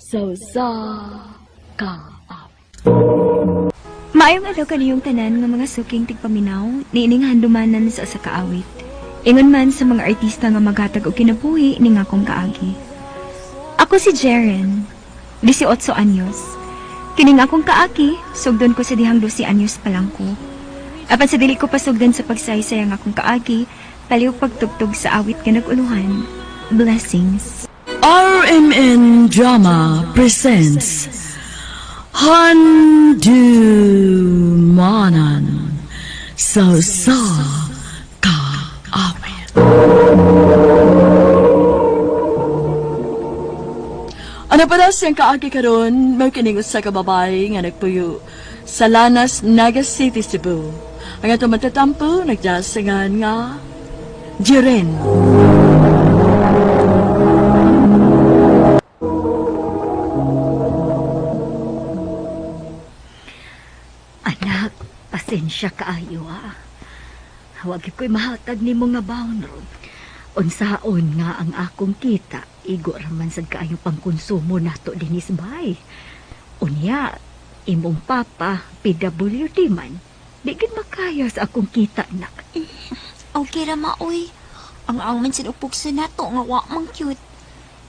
Sa usa ka awit. Maayong adlaw kaniyong tanan nga mga suking tigpaminaw niining handumanan sa usa ka awit. Ingon man sa mga artista nga maghatag og kinabuhi ning akong kaagi. Ako si Jeren, 18 anyos. Kining akong kaagi, sugdon ko sa dihang 12 anyos pa lang ko. Apan sa dili ko pasugdan sa pagsaysay ang akong kaagi, palihog pagtugtog sa awit nga nag-uluhan. Blessings. RMN Drama presents Handumanan sa usa ka awit. Ano pa daw siyang kaagi karon, mao kining usa ka babae nga nagpuyo sa Lanas, Naga City, Cebu. Ang atong matatampo nagdasangan nga Jiren. Anak, pasensya kaayo ah. Wag ko'y mahatag nimo nga baon ron. Unsaon nga ang akong kita, igo raman sad kaayo pangkonsumo nato dinis bay. Unya, imong papa, PWD man. Di gid makaya sa akong kita nak. Okay ra ma, oy. Ang ang man sad og pugso nato nga wa man cute.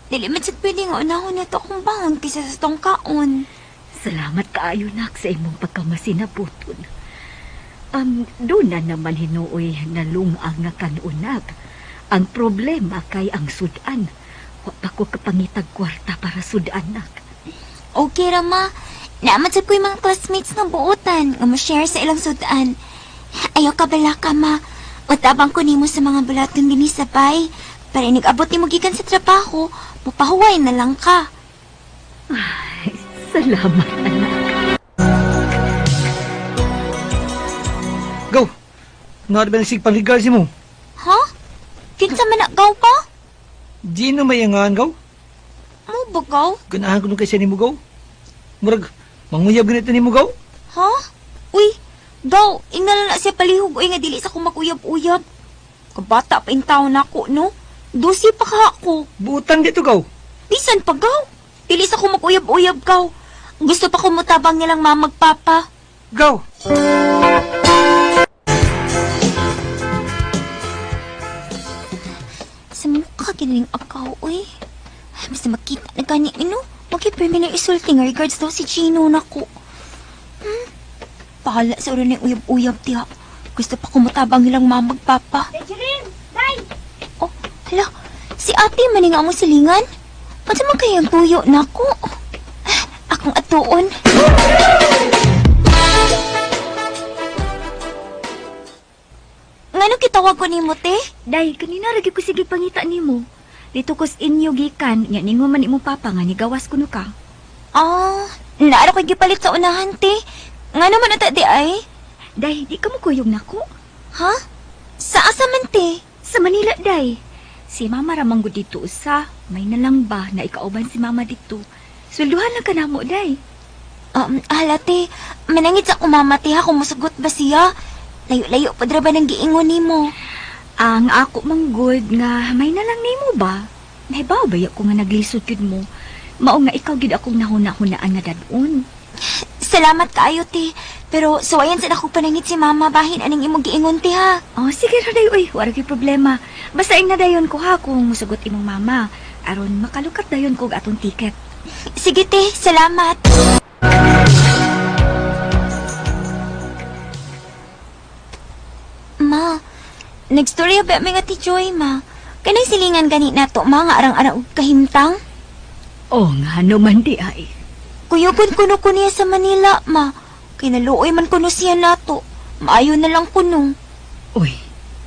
Dili man sad pwede nga unahon nato akong bangon kaysa sa tong kaon. Salamat kaayo nak sa imong pagkamasinabuton. Doon na naman hinuoy nalungang nga kanunak. Ang problema kay ang sudan. Wa pa ko kapangitag kwarta para sudan nak. Okay ra ma. Naaman sad ko'y mga classmates nga buotan nga mo-share sa ilang sudan. Ayaw ka bala ka ma. Utabang ko nimo sa mga bulaton dinhi sa bay. Para inig-abot nimo gikan sa trabaho, mupahuway na lang ka. Ay, salamat anak. Go! Not ba nagsig pang-regard si mo? Ha? Kinsa man na gaw pa? Di na mayangan, gaw. Mo ba gaw? Ganahan ko nung kaysa ni mo, gaw. Murag, manguyab ganito ni mo, gaw. Ha? Uy, gaw, ingala na siya palihog uy nga dili sa ko maguyab-uyab. Kabata pa in taon nako, no? Dosi pa ka ako. Butan dito, gaw. Bisan pa gaw. Dili sa ko maguyab-uyab gaw. Gusto pa ko mutabang nilang mamagpapa. Gaw! Sa mukha ginaling akaw, uy. Ay, basta makita na gani, ino. Magkipirmi na isulti nga regards daw si Gino nako. Hmm? Pahala sa ulo ng uyab-uyab tiya. Gusto pa kumutabang nilang mamagpapa. Day! Oh, hala. Si ate maning mo silingan. Pati man kayang tuyo nako. Ah, akong atuon. Ngano kitawag ko nimo, te? Day, kanina ragi ko sige pangita nimo. Dito kos inyo gikan, nya ningo man imong papa nga nigawas kuno ka. Ah, naara ko'y gipalit sa unahan, te. Ngano man ata di ay? Day, di ka mo kuyog nako. Ha? Sa asa man, te? Sa Manila, day. Si mama ramang gud dito usa. May nalang ba na ikauban si mama dito. Swelduhan lang ka namo, day. Hala, te. Manangit sa kumama, te, ha, kung musugot ba siya. Layo-layo pa dra ba ng giingon nimo? Ang ako manggod nga may nalang nimo ba? Nahibaw ba ko nga naglisod gyud mo? Mao nga ikaw gyud akong nahuna-hunaan nga dadon. Salamat kaayo, te. Pero suwayan sa ako panangit si mama bahin aning imong giingon, te, ha. Oh, sige ra day uy, wala gyud problema. Basta ing nadayon ko ha kung musugot imong mama. Aron makalukat dayon ko og atong ticket. Sige, te. Salamat. Ma, nagstorya ba mi nga ti Joy, ma? Kanay silingan gani nato, ma, nga arang-arang og kahimtang? O nga naman di ay. Kuyugon kuno ko niya sa Manila, ma. Kay naluoy man kuno siya nato. Maayo na lang kuno. Uy,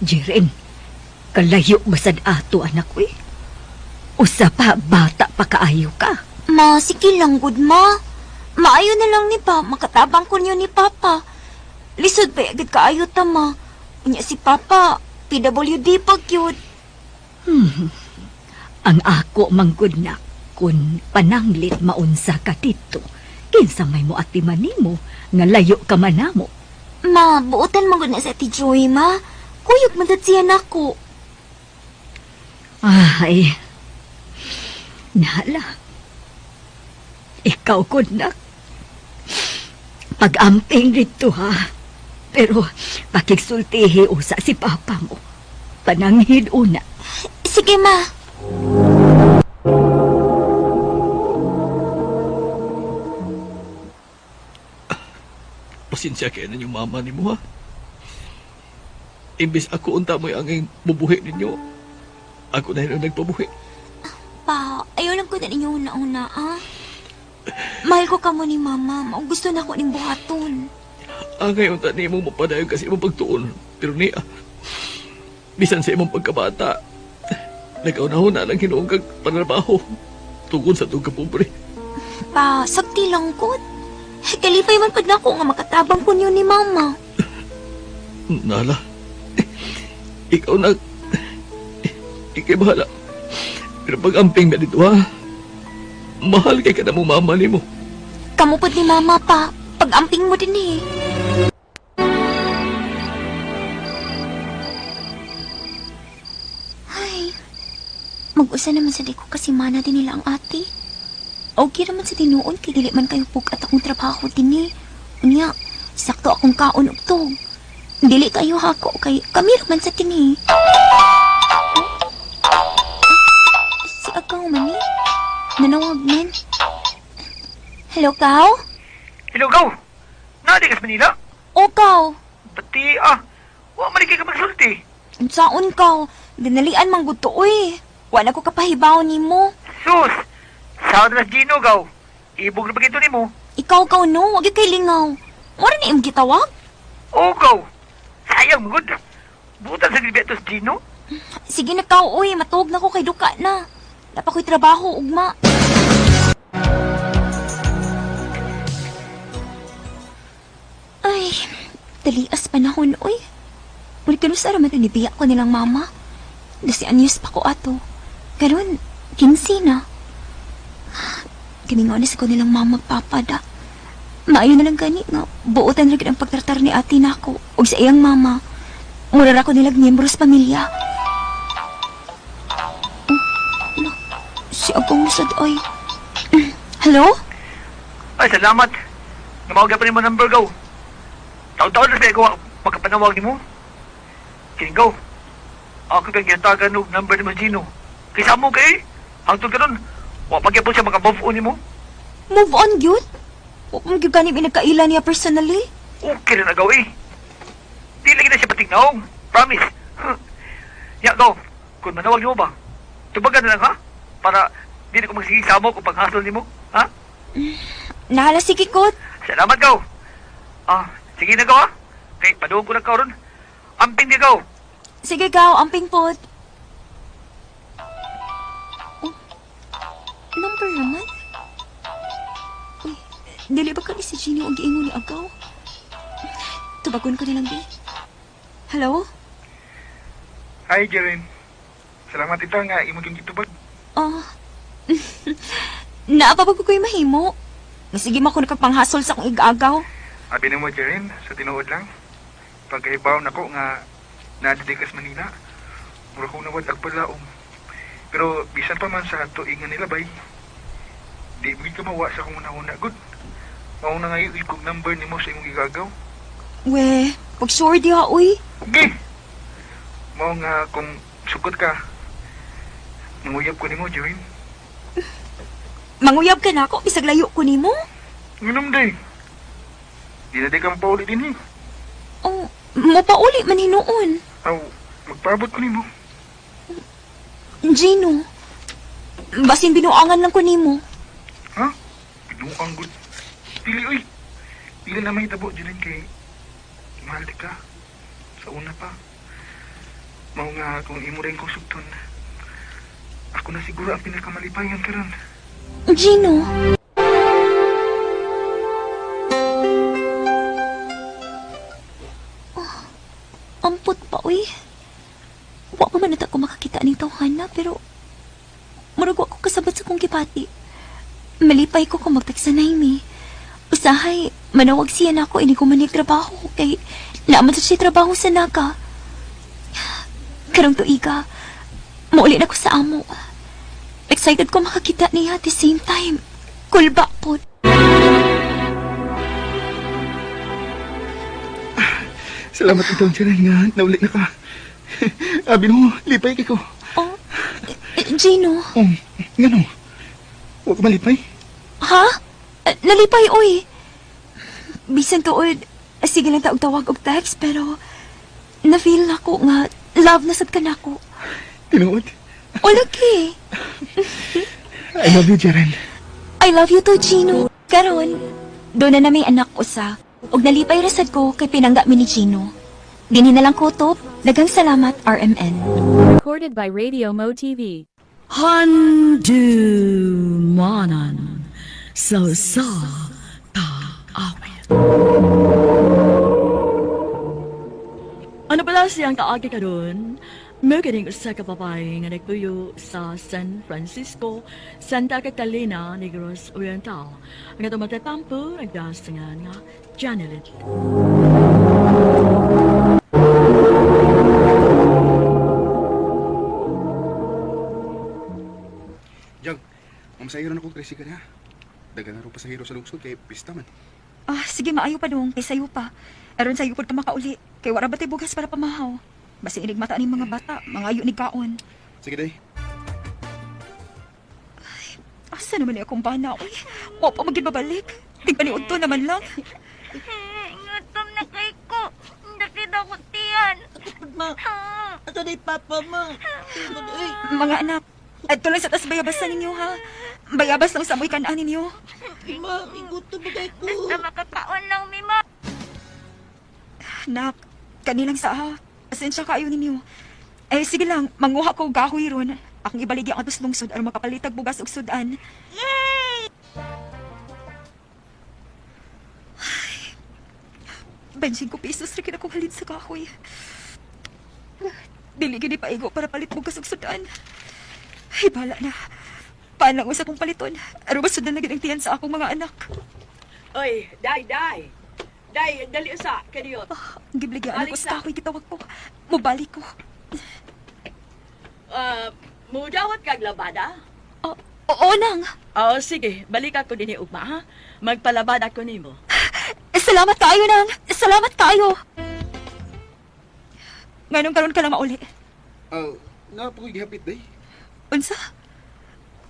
Jiren, kalayo basad ato anak uy. Usa pa bata pa kaayo ka. Ma, sige lang, good ma. Maayo na lang ni pa, makatabang ko niyo ni Papa. Lisod pa agad kaayo ta, ma. Unya si Papa, PWD pa cute. Ang ako manggod na kun pananglit maunsa ka dito. Kinsa may mo atiman nimo nga layo ka man namo. Ma, buotan man gud na sa Ate Joy, ma. Kuyog man dad siya nako. Ay, nahala. Ikaw ko, nak. Pag-amping dito, ha? Pero pakigsultihi usa si papa mo. Pananghid una. Sige, ma. Pasensya kayo ninyo mama ni mo ha. Imbis ako unta mo'y anging bubuhi ninyo. Ako na yun ang nagpabuhi. Pa, ayaw lang ko na ninyo una-una, ah. Mahal ko kamo ni mama. Mao gusto na ko ning buhaton. Ang ngayon ta nimo mapadayon kasi imong pagtuon. Pero niya, bisan sa imong pagkabata, nagkaunahon na lang hinuong kag panrabaho tungkol sa itong kapobre. Pa, sakti lang ko. Kalipay man pud nako nga makatabang ko niyo ni mama. Nala, ikaw na, ikay bahala. Pero pag-amping na dito ha, mahal kay ka na mo mama nimo. Kamo pud ni mama pa. Pag-amping mo din eh. Ay, mag-usa naman sa di ko kasi mana din nila ang ate. Okay naman sa tinuon kay dili man kayo pugat akong trabaho din eh. Unya, sakto akong kaon ug tug. Dili kayo hako kay kami ra man sa kini. Si Agaw man eh. Nanawag man. Hello, Kao? Hello, gaw! Naadi ka sa Manila? O, Kao. Pati, wa man kay ka magsulti. Unsaon, Kao? Dinalian man gud to, uy. Wala ko kapahibaw nimo. Sus! Sound na si Gino, gaw. Ibog na bagito nimo. Ikaw, Kao, no? Wag kay lingaw. Mura ni imong gitawag? Oh, gaw! Sayang, good. Butan sa gilbi si Gino. Sige na, Kao, uy. Matuog na ko kay duka na. Napa ko'y trabaho, ugma. Ay, dalias panahon, uy. Muli kano sa raman nibiya ko nilang mama. Dasi anyos pa ko ato. Karon, 15 na. Kimingon ko nilang mama papa da. Maayo na lang gani nga buotan ra gid ang pagtratar ni ate nako ug sa iyang mama. Mura ra ko nilag miyembro sa pamilya. Oh, no. Si Agong sad ay. Hello? Ay, salamat. Namawag pa nimo number, gaw. Taon-taon na siya gawa magkapanawag nimo. Kining, gaw. Ako kang ginatagan og number nimo si Gino. Kaysa mo kay, hangtod karon, wa pa gyapon siya maka-move on nimo. Move on gyud? Wa pa man gyud gani mi nagkaila niya personally. Okay na nagaw eh. Di lagi na siya patignaong. Promise. Huh. Ya, go. Kung manawag nimo ba? Tubagan na lang ha? Para di na ko magsige samo kung panghasol nimo. Ha? Nahala sige kot. Salamat, go. Ah, sige na, go ha? Kay, padugo ko na karon. Amping di, go. Sige gaw, amping pod. Oh, number naman? Uy, dili ba kani si Gino ang giingon ni Agaw? Tubagon ko na lang, di. Hello? Hi, Jeren. Salamat ito nga imo gyud gitubag. Oh. Naa pa ba ko ko'y mahimo? Sige man ko nakagpanghasol sa akong igagaw. Abi nimo, Jeren, sa tinuod lang. Pagkahibaw nako nga naa diri ka sa Manila. Mura kong nawad ag palaom. Pero bisan pa man sa tuig nga nilabay, di mo ka mawa sa akong una-una gud. Mao na ngayon ikog number nimo sa imong gigagaw. We, pag sure diha, uy. Okay. Mao nga kung sugod ka, manguyab ko nimo, Jeren. Manguyab ka na ako, bisag layo ko nimo. Nginom day. Di na di ka mapauli din eh. Oh, mopauli man hinuon. Aw, magpaabot ko nimo. Gino, basin binuangan lang ko nimo. Ha? Binuang gud. Pili oy. Pili na may tabo dyan kay mahal di ka. Sa una pa. Mao nga kung imo rin kong sugton. Ako na siguro ang pinakamalipayan karon. Gino. Oh, ampot pa, uy. Wa pa man ko makakita ning tawhana, pero murag wa ko kasabot sa kong gibati. Malipay ko kung magtagsanay mi. Usahay, manawag siya na ako ini ko man trabaho kay naaman sa siya trabaho sa Naga. Karong tuiga, mauli na ko sa amo. Excited ko makakita niya at the same time. Kulba po. Salamat itong Jeren nga nauli na ka. Abi mo, lipay kay ko. Oh, Gino. Oh, ngano? Huwag ka malipay. Ha? Nalipay, oy. Bisan tuod, sige lang taog tawag og text, pero na-feel nako nga love na sad ka nako. Tinuod. O lagi. I love you, Jeren. I love you too, Gino. Karon, doon na na may anak usa. Og nalipay ra sad ko kay pinangga mi ni Gino. Dinhi na lang ko top. Daghang salamat, RMN. Recorded by Radio Mo TV. Handumanan sa usa ka awit. Ano pala siyang kaagi karon? Magaling usa ka babae nga nagpuyo sa San Francisco, Santa Catalina, Negros Oriental. Ang atong matatampo nagdasingan nga Janelit. Jag, mamasahiro na ko tricycle ha. Dagan na ro pasahero sa lungsod kay pista man. Ah, sige maayo pa dong, kay sayo pa. Aron sayo pud ka makauli. Kay wara ba tay bugas para pamahaw? Basta inig mata ni mga bata, mga ayo ni kaon. Sige day. Asa naman ni akong bana, uy? Wa pa magid babalik. Tingpaniudto naman lang. Gutom na kay ko. Dakit ako tiyan. Ma, ito na yung papa mo. Mga anak, adto lang sa tas bayabasan ninyo ha. Bayabas lang sa amoy kanaan ninyo. Ma, igutom ba kayo ko? Basta makakaon lang mi ma. Nak, kanilang sa ha. Pasensya kayo ninyo. Eh, sige lang, manguha ko og gahoy ron. Akong ibaligya ang atos lungsod aron makapalitag bugas og sudan. Yay! Ay, 25 pesos ra kini halin sa kahoy. Dili gini paigo para palit bugas og sudan. Ay, bala na. Paano sa akong paliton? Aron masudan na gid ang tiyan sa akong mga anak. Oy, day, day. Day, dali usa kaniyot. Ah, Gibligyaan ako Balik sa sa- kahoy gitawag ko. Mubalik ko. Mudawat kag labada? Oh, oo nang. Oo, sige. Balik ako dinhi ugma, ha? Magpalabad ako nimo. Salamat kayo nang. Salamat kayo. Nganong karon ka lang mauli? Oh, na po gihapit day. Unsa?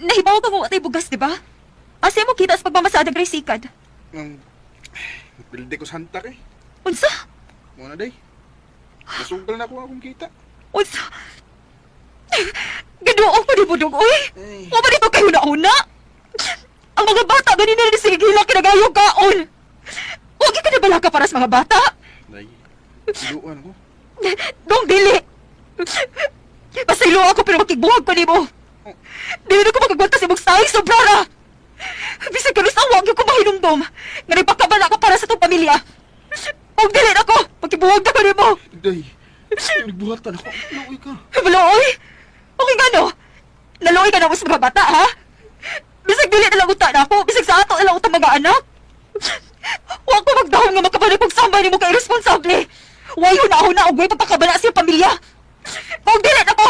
Nahibaw ka mo atay bugas, di ba? Asa mo kita sa pagmamasadang resikad? Bilde ko sa hantak eh. Unsa? Mo na day. Nasugal na ako akong kita. Unsa? Gaduong ko ni Budong, uy! Ay. Wa ba dito kayo nauna? Ang mga bata, ganin na rin sige gila kinagayong kaon! Huwag ka na bala ka para sa mga bata! Day, iluan ako. Dong dili! Pasaylo ako pero makigbuhag ko nimo. Dili na ko makagwanta sa imong sahi sobrara. Bisag karon sa wag ko mahinumdom. Nga nagpakabala ka para sa itong pamilya. Og dili na ko, makibuhag na ko nimo. Day, nagbuhatan ako. Luoy ka. Maluoy. Okay nga no. Naluoy ka na mo sa mga bata ha? Bisag dili na lang uta na ako, bisag sa ato na lang uta mga anak. Wa ko magdahom nga makabalik og sambay nimo kay irresponsable. Way huna-huna og way pagpakabala sa iyong pamilya. Og dili na ko.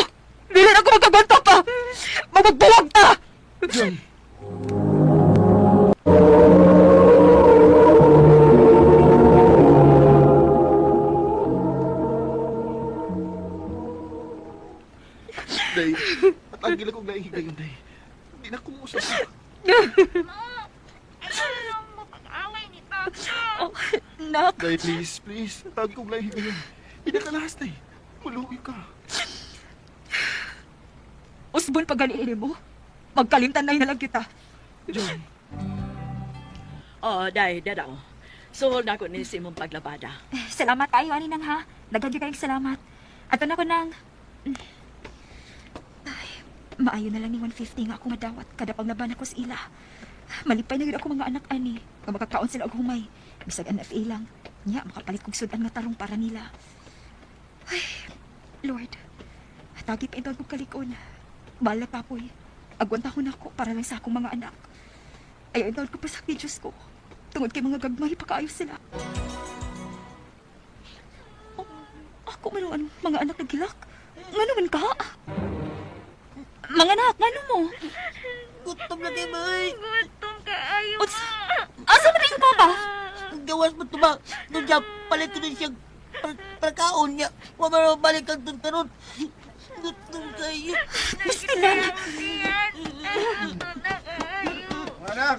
Dili na ko magkagwanta pa. Magbuwag ta. Jang. Day, at ang gila kong laing higayon, Day. Hindi na kumuusap. Oh, nak, Day, please, please. At ang kong laing higayon. Hindi na kalahas, Day. Maluoy ka. usbon paganiin mo. Magkalimtan na lang kita. Jang. Oh, day, dadaw. Suhol na ko ni si imong paglabada. Salamat kayo, ani nang ha. Daghan gyud kayong salamat. Ato na ko nang. Ay, maayo na lang ni 150 nga ako madawat kada paglaban ako sa ila. Malipay na gyud ako mga anak ani. Nga makakaon sila og humay. Bisag NFA lang. Nya makapalit kog sudan nga tarong para nila. Ay, Lord. Tagi pa intawag kog kalikon. Bala kapoy. Agwanta ko nako para lang sa akong mga anak. Ayaw intawag ko pa sa Diyos ko. Tungod kay mga gagmay pa kaayo sila. Ako man ang mga anak nagilak. Nga naman ka? Mga anak, ngano mo? Gutom na kayo, ma. Gutom. kaayo. Unsa? Asa man yung papa? Gawas mo to ma. Doon siya, palit ko din siya pagkaon niya. Wa man balik kang doon karon. Gutom kayo. Mistilan. Anak!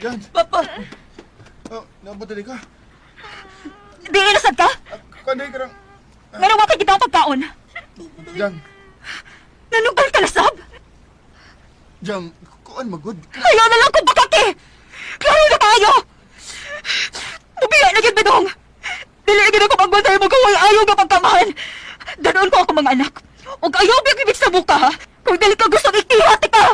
Jan! Papa! Oh, nabadali ka? Di inasad ka? Kanday ka lang. Ngano wa kay gitang pagkaon? Jan! Nanugal ka lasab? Jan, kuan magod. Ayaw na lang kong bakati! Klaro na tayo! Bubiya na gyud bedong! Dili gyud ako pagbantay mo kung ayaw ka pagkamahan! Danoon ko ako mga anak. Ug ayaw biya ibig sa buka ha? Kung dili ka gustong ikihati ka!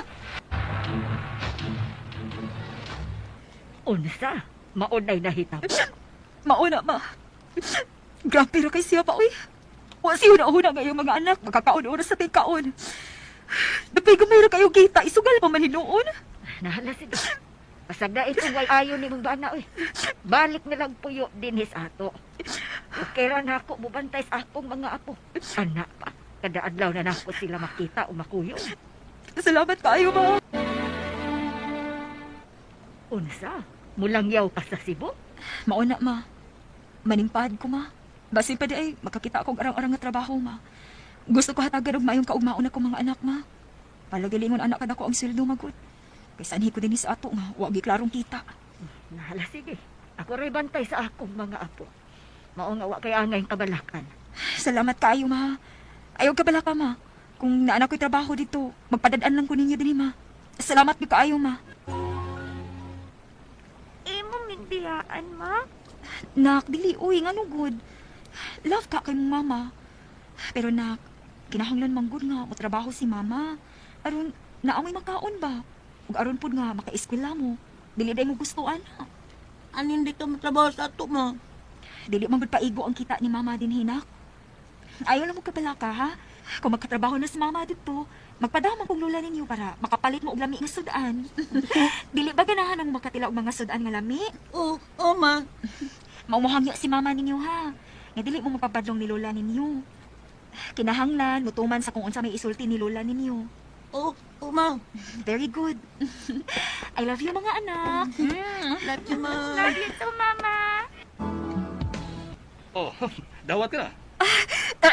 Unsa? Maunay nahitabo. Mauna ma. Grabe ra kay siya pa uy. Wa siya una-una ngayong mga anak. Magkakaon oras sa tingkaon. Dapay gamay ra kayo kita. Isugal pa man hinuon. Nahala si Dok. Pasag na itong way ayo ni mong bana, uy. Balik na lang puyo din sa ato. Okay ra na ako, bubantay sa akong mga apo. Anak pa, kada adlaw na nako sila makita o makuyo. Salamat kaayo ma. Unsa? Mulangyaw ka sa Cebu? Mauna ma. Maningpad ko ma. Basi pa di ay makakita akong arang-arang nga trabaho ma. Gusto ko hatagan og maayong kaugmaon ako mga anak ma. Palagalingon anak kada ko ang sweldo magud. Kay sanhi ko dinhi sa ato nga wa gyud klarong kita. Nahala, sige. Ako rin bantay sa akong mga apo. Mao nga wa kay angay kabalakan. Salamat kaayo ma. Ayaw ka bala ka ma. Kung naanak ko'y trabaho dito, magpadadaan lang ko ninyo dinhi ma. Salamat gyud kaayo ma. Imo migbiyaan, ma. Nak, dili uy, ngano good. Love ka kay mong mama. Pero nak, kinahanglan man gud nga motrabaho si mama. Aron naamoy makaon ba? Ug aron pud nga makaeskwela mo. Dili day mo gusto ana. Ano hindi ka matrabaho sa ato, ma? Dili man gud paigo ang kita ni mama din hinak. Ayaw lang mo kabala ka ha. Kung magkatrabaho na si mama dito, magpadama kong lola ninyo para makapalit mo og lami nga sudan. Dili ba ganahan ang makatila og mga sudan nga lami? Oo, oh, ma. Maumuhangyo si mama ninyo ha. Nga dili mo mapabadlong ni lola ninyo. Kinahanglan, mutuman sa kung unsa may isulti ni lola ninyo. Oo, oh, ma. Very good. I love you mga anak. Love you, ma. Love you too, Mama. Oh, dawat ka na.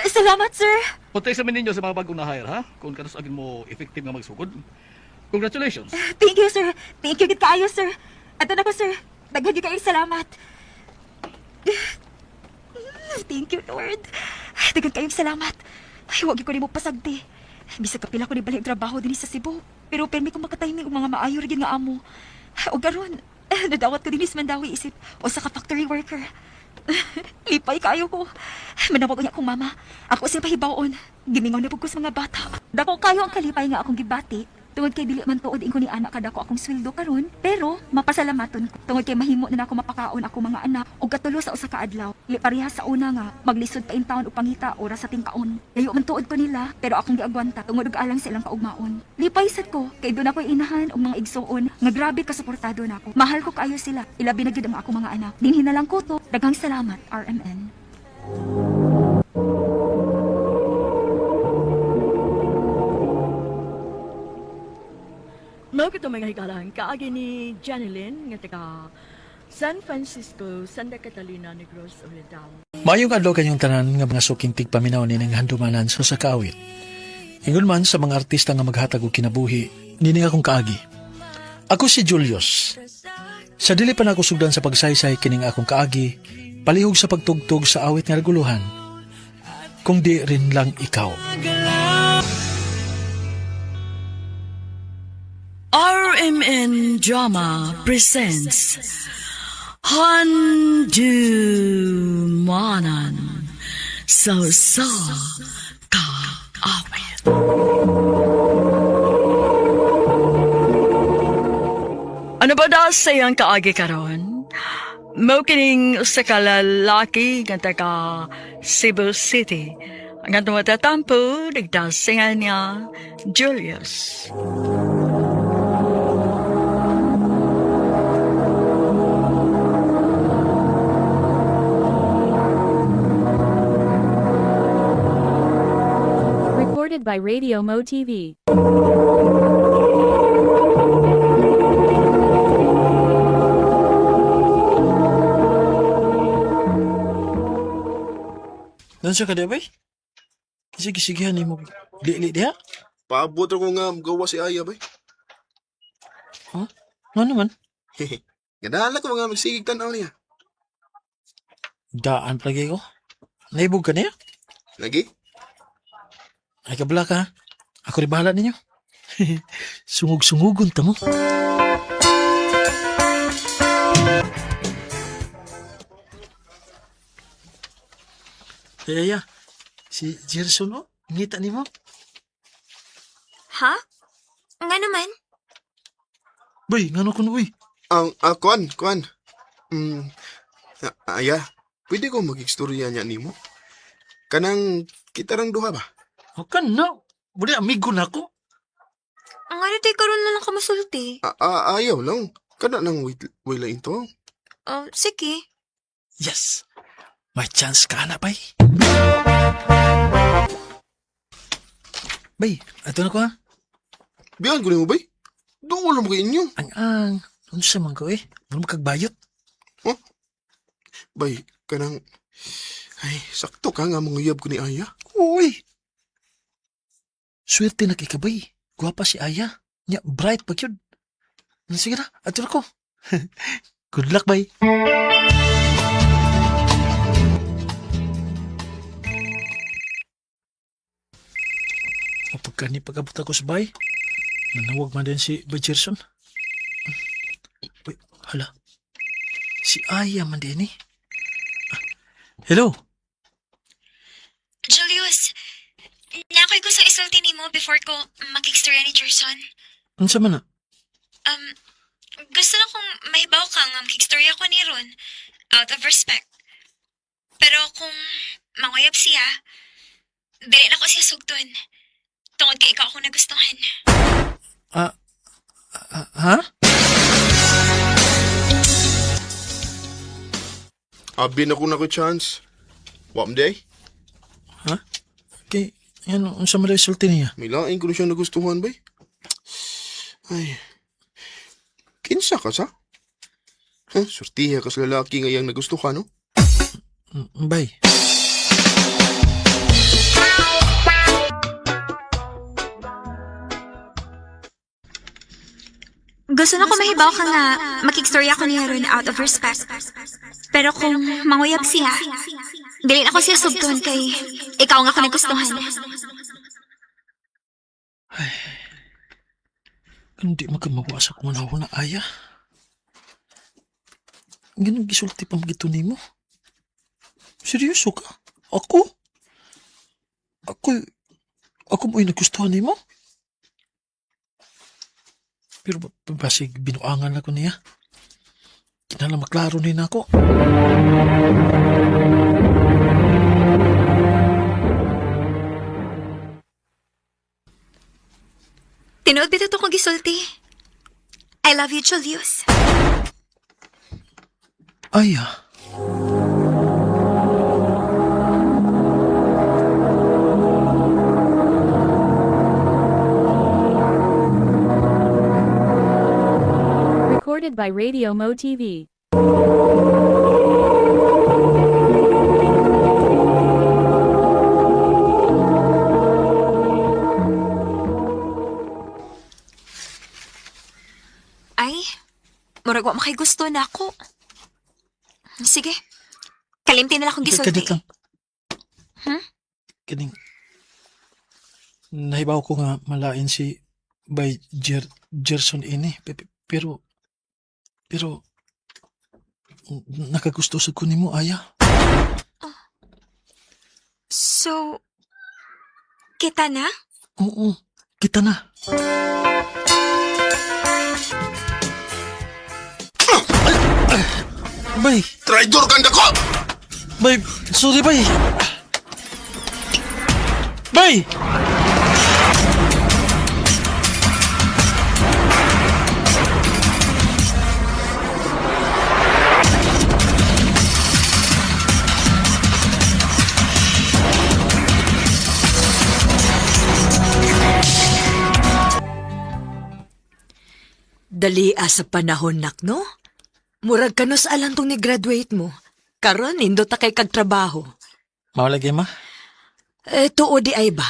Salamat, sir. Puntay sa ninyo sa mga bagong na-hire, ha? Kung kanos agin mo effective nga magsugod. Congratulations. Thank you, sir. Thank you gid kaayo, sir. Ato na ko, sir. Daghan gyud kayong salamat. Thank you, Lord. Daghan kayong salamat. Ay, wag gyud ko nimo pasagdi. Bisag kapila ko ni balik trabaho dinhi sa Cebu. Pero permi ko makatiming og mga maayo ra gyud nga amo. O karon, nadawat ko dinhi sa Mandawi isip o sa ka factory worker. Lipay kayo ko. Manawag niya akong mama. Ako siya pahibaon. Gimingaw na pud ko sa mga bata. Dako kayo ang kalipay nga akong gibati. Tungod kay dili man tuod ingon ni anak kada ko akong sweldo karon, pero mapasalamaton ko. Tungod kay mahimo na nako mapakaon ako mga anak og katulo sa usa ka adlaw. Li pareha sa una nga maglisod pa in town og pangita oras sa tingkaon. Layo man tuod ko nila, pero akong giagwanta tungod og alang sa ilang kaugmaon. Lipay sad ko kay doon ako'y inahan og mga igsuon nga grabe ka suportado nako. Mahal ko kaayo sila. Ilabi na gyud ang akong mga anak. Dinhi na lang ko to. Daghang salamat, RMN. Mao kito mga higalan, kaagi ni Janeline nga taga San Francisco, Santa Catalina, Negros Oriental. Maayong adlaw kanyong tanan nga mga suking tigpaminaw ni ng handumanan sa sakawit. Ingon man sa mga artista nga maghatag og kinabuhi, nini akong kaagi. Ako si Julius. Sa dili pa nako sugdan sa pagsaysay kining akong kaagi, palihog sa pagtugtog sa awit nga reguluhan. Kung di rin lang ikaw. RMN Drama presents Handumanan Sa Sa Kaawit. Ano ba daw sa iyang kaagi karon? Mao kining usa ka lalaki nga taga Cebu City. Ang atong matatampo, nagdasingan niya Julius. Recorded by Radio Mo TV. Nansa ka di bay? Kasi gisigihan ni mo. Li-li diha? Paabot ra ko nga gawa si Aya bay. Ha? Nga naman? Gadala ko nga magsigig tan-aw niya. Daan palagi ko. Naibog ka niya? Lagi? Ay kabla ka ha? Ako rin bahala ninyo. Sungog-sungugon ta mo. Ay, ay, ay. Si Gerson, oh. Ngita ni mo. Ha? Nga naman? Bay, ngano ko uy. Ang kuan, kuan. Aya, pwede ko mag-istorya niya nimo? Kanang kita rang duha ba? O ka na. Buli, amigo na ako. Nga na tayo karon na lang ka masulti. Ayaw lang. Kana nang wait, wait lang ito. Oh, sige. Yes. May chance ka na, bay. Bay, ato na ko ha. Biyan ko nimo bay. Doon mo kay inyo. Ang ang. Unsa man ko eh. Wala makagbayot. Huh? Bay, kanang ay, sakto ka nga manguyab ko ni Aya. Uy! Swerte na kay kabay. Gwapa si Aya. Nya, bright pa yun. Sige na, ato na ko. Good luck, bay. Kapag kani pag-abot ako sa bay, nanawag man din si Bay Gerson. Uy, hala. Si Aya man din eh. Ah, hello? Julius, nakoy ko sa isulti nimo before ko makikstorya ni Gerson. Unsa man na? Um, gusto na kong mahibaw ka nga makikstorya ko ni Ron. Out of respect. Pero kung manguyab siya, dili na ko siya sugton. Tungod kay ikaw ako nagustuhan. Ah, ah, ha? Abi na ko na ko chance. Wa man day. Ha? Kay, yan, unsa man daw isulti niya? May laing ko na siya nagustuhan bay. Ay. Kinsa ka sa? Huh? Sortiha ka sa lalaki nga iyang nagustuhan, no? Bay. Gusto na ko mahibaw ka nga makikstorya ko ni Ron out of respect. Pero kung manguyab siya, dili na ko siya sugton kay ikaw nga ako nagustuhan. Hindi magkamawa sa kung na aya. Ganun gisulti pa magito nimo. Seryoso ka? Ako? Ako, ako mo'y nagustuhan nimo? Pero basig binuangan ako niya. Kinala maklaro ni nako. Tinuod bitaw to kong gisulti. I love you, Julius. Aya. Recorded by Radio Mo TV. Ay, murag wa makay gusto na ako. Sige. Kalimti na lang akong gisulti. Kadit lang. Hmm? Kining. Nahibaw ko nga malain si by Gerson ini. Pero, nakagusto sa kunin mo, Aya. So, kita na? Oo, kita na. Bay, Traidor kang dako! bay, sorry bay. Bay! Dali sa panahon nak, no? Murag kanus alang tong ni-graduate mo. Karon nindot ta kay kagtrabaho. Mao lagi, ma. Eh, tuo di ay ba?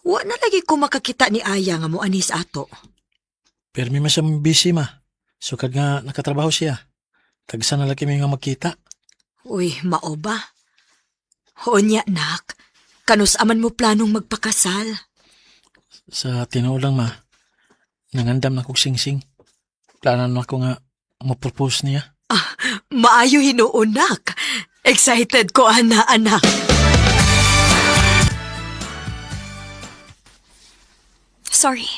Wa na lagi ko makakita ni Aya nga mo anis ato. Pero may siya busy, ma. Sukad nga nakatrabaho siya. Tagsa na lagi mi nga magkita. Uy, mao ba? Unya, nak. Kanus aman mo planong magpakasal? Sa tinuod lang, ma. Nangandam na kog singsing. Plano na ako nga mo-propose niya. Maayo hinuon, nak. Excited ko, ana, anak. Sorry.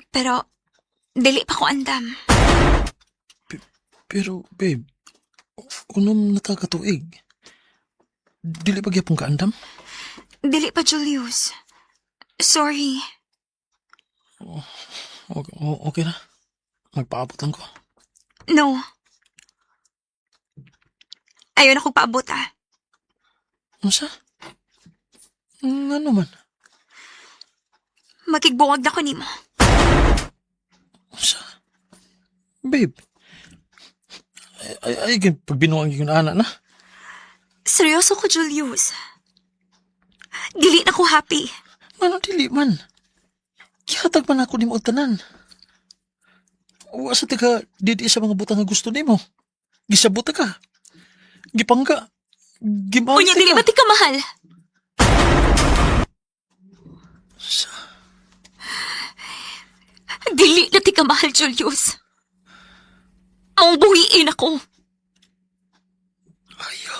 Pero, dili pa ko andam. Pero, babe, unom na ta katuig. Dili pa gyapon kaandam? Dili pa, Julius. Sorry. Okay, okay na. Magpaabot lang ko. No. Ayaw na kong paabot ah. Unsa? Ano man? Makigbuwag na ko nimo. Unsa? Babe. Ay, ay, ay pagbinuang yung anak na. Seryoso ko, Julius. Dili na ko happy. Ano dili man? Gihatag man ako nimo og tanan. Wa sa taga didi sa mga butang nga gusto nimo. Gisabot ka. Gipangga. Gimante Unya, dili ka. ba ti ka mahal? Sa, Dili na ti ka mahal, Julius. Mong buhiin ako. ayo.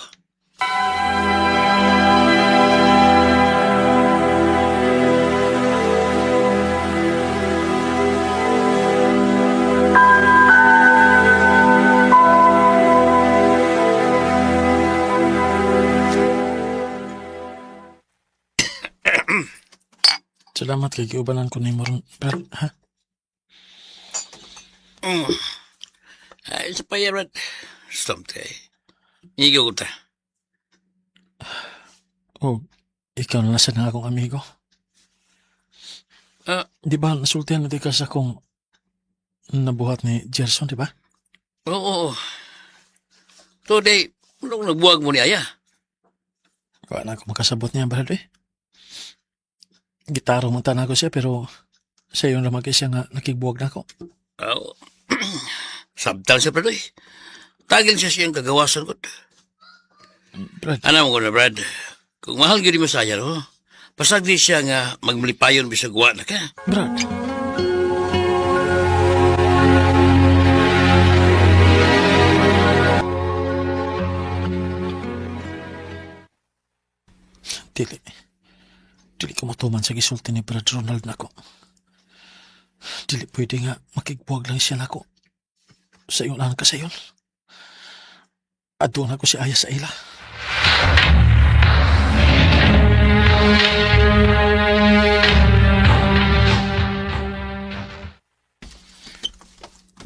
Salamat kay giubanan ko nimo ron, Brad, ha? Ay, sa pa Brad. Stop tayo. Igo ko ta. Oh, ikaw na lang na akong amigo. Ah. Di ba nasultihan na di ka sa akong nabuhat ni Gerson, di ba? Oo, oo. Today, anong nagbuwag mo ni Aya? Wala na ako makasabot niya, Brad, eh. Gitaro man tanan ko siya, pero sa iyo naman kay siya nga nakigbuwag na ako. Oo. Sabtang siya, Brad, eh. Tagil siya siyang kagawasan ko. Brad, Ano mo ko na, Brad? Kung mahal gyud mo sa Aya, no? Pasag di siya nga magmalipayon bisag wa na ka. Brad. Dili. Dili ko matuman sa gisulti ni Brad Ronald nako. Dili pwede nga makigbuwag lang siya nako. Sa iyon lang ka sa iyon. Aduna ko si Aya sa ila.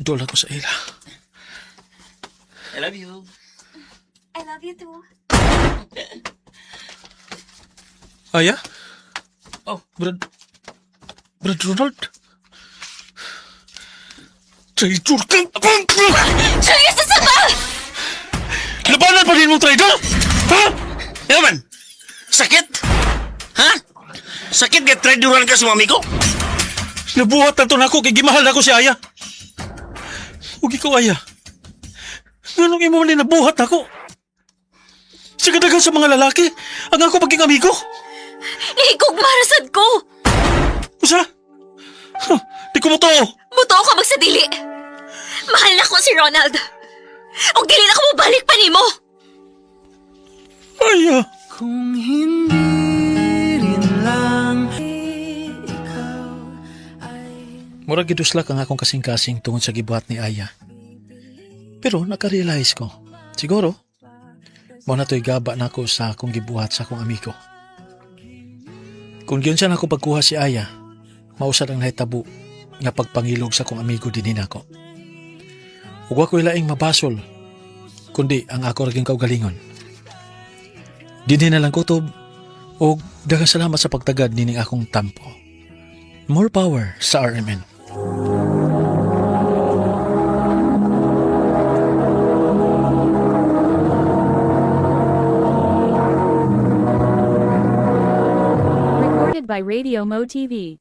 Dola ko sa ila. I love you. I love you too. Aya? Oh. Brad... Brad Ronald? Traitor ka! Julius, sa ba? Labanan pa rin mo, traitor! Ha? Ano man? Sakit? Ha? Sakit kay traduran ka sa mga amigo? Nabuhat na to nako kay gimahal nako si Aya. Ug ikaw, Aya. Nganong imo man ni nabuhat nako? Sa kadagan sa mga lalaki, ang ako paging amigo. Nahigugma rasad ko. Usa? Huh, di ko mo to. Buto ka magsadili. Mahal na ko si Ronald. Og dili na ko mobalik pa nimo. Aya. Kung hindi rin lang Murag gidusla kang akong kasing-kasing tungod sa gibuhat ni Aya. Pero nakarealize ko, siguro, mao na to'y gaba nako sa akong gibuhat sa akong amigo. Kung giyon siya nako pagkuha si Aya, mausad ang nahitabo nga pagpangilog sa akong amigo dinhi nako. Ug wa ko'y laing mabasol, kundi ang ako ra gyud kaugalingon. Dinhi na lang kutob, ug daghang salamat sa pagtagad nining akong tampo. More power sa RMN. Recorded by Radio Mo TV.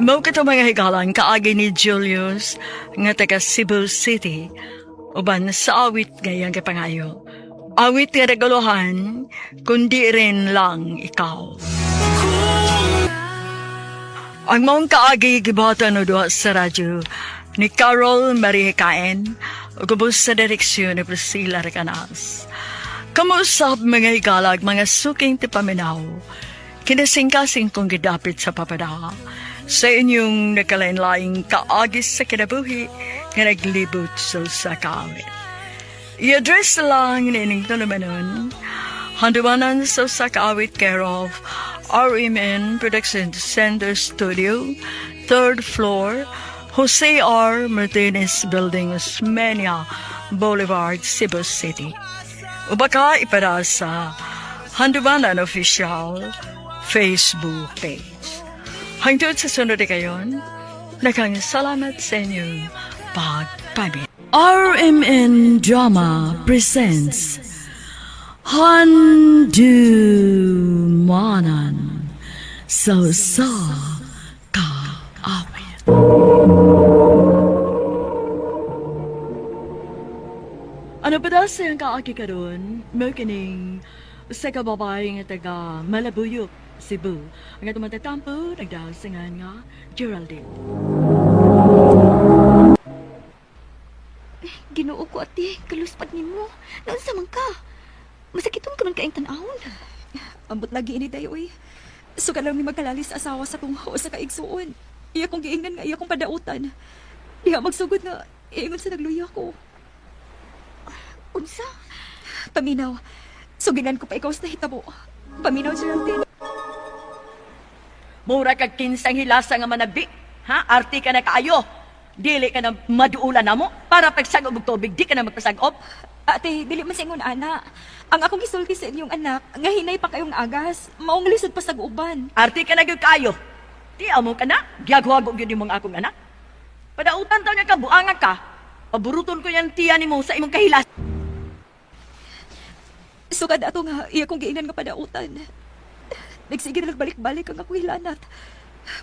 Mao kato mga higalan kaagi ni Julius nga taga Cebu City uban sa awit ngayang kapangayo. Awit nga naguluhan, kundi rin lang ikaw. Ang maong kaagi gibatan o duha sa radyo ni Carol Marie Kaen ug ubos sa direksyon ni Priscilla Recanas. Kamusap mga higalag, mga suking tipaminaw, kinasingkasing kong gidapit sa papada sa inyong nakalain-laing kaagis sa kinabuhi nga naglibot sa sakawit. I-address lang nining tulumanon, Handumanan sa Sakawit care of RMN Production Center Studio, third floor, Jose R. Martinez Building, Osmeña Boulevard, Cebu City. O baka ipada sa Handumanan Official Facebook page. Hangtod sa sunod kayon, nakang salamat sa inyong pagpamit. RMN Drama presents Handumanan sa sa kaawit. Ano pa daw siyang kaaki karon? Mo kining sa kababay nga taga Malabuyok, Cebu. Ang atong matatampo, nagdasingan nga Geraldine. Ginoo ko ate, kaluspad nimo. Naunsa man ka? Masakiton ka man kaayong tan-awon. Ambot lagi ini day uy. Suka lang mi magkalalis sa asawa sa tunghaw sa kaigsuon. Iya kong giingnan nga iya kong padautan. Diha magsugod nga iingon sa nagluya ko. Unsa? Paminaw. Suginan ko pa ikaw sa nahitabo. Paminaw, Geraldine. Mura kag kinsang hilasa nga manabi. Ha? Arti ka na kaayo. Dili ka na maduulan na mo para pagsag-ob og tubig, di ka na magpasag-ob. Ate, dili man sa ingon ana. Ang akong gisulti sa inyong anak, nga hinay pa kayong agas, maong lisod pa sa uban. Arti ka na gyud kaayo. Di amo ka na, giagwago gyud imong akong anak. Padautan taw niya ka, buangan ka. Paburuton ko yan tiyan nimo sa imong kahilas. Sukad ato nga, iya kong giingnan nga padautan. Nagsige na nagbalik-balik ang akong hilanat.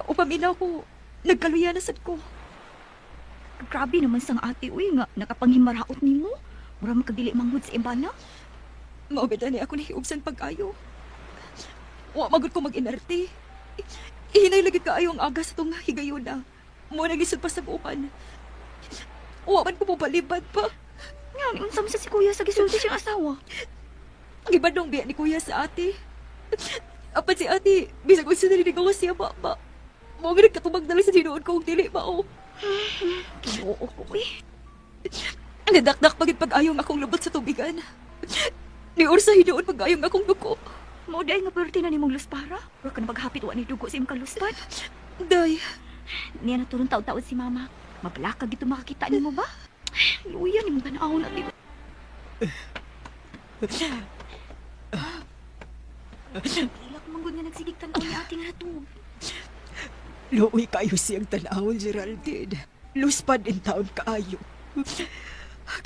O paminaw ko, nagkaluya na sad ko. Grabe naman sang ate uy nga nakapanghimaraot nimo. Mura man kag dili manghud sa iba na. Maubeda ni ako nahiubsan pag-ayo. Wa magud ko mag-inarte. Ihinay lagi kaayo ang aga sa tong higayuna. Mo naglisod pa sa uban. Wa man ko mobalibad pa. Nga unsa man sa si kuya sa gisulti siyang asawa. Ang iba dong biya ni kuya sa ate. Apan si ate, bisag unsa narinig ako siya mama. Mo nga nagkatubag na lang sa tinuod ko og dili mao. Ginoo ko uy. Nadakdak pagid pag-ayong akong lubot sa tubigan. Ni Ursa hinuon pag-ayong akong duko. Mao day nga perti na nimong luspara. Mura ka na paghapit wa ni dugo sa imong kaluspad. Day, Niya na turong taud-taud si mama. Mabalaka gito makakita nimo ba? Luya nimong tan-awon ate. Ilak manggod nga nagsigig tan-aw ni ate nga natug. Luoy kayo siyang tanawon, Geraldine. Luspad in taon kaayo.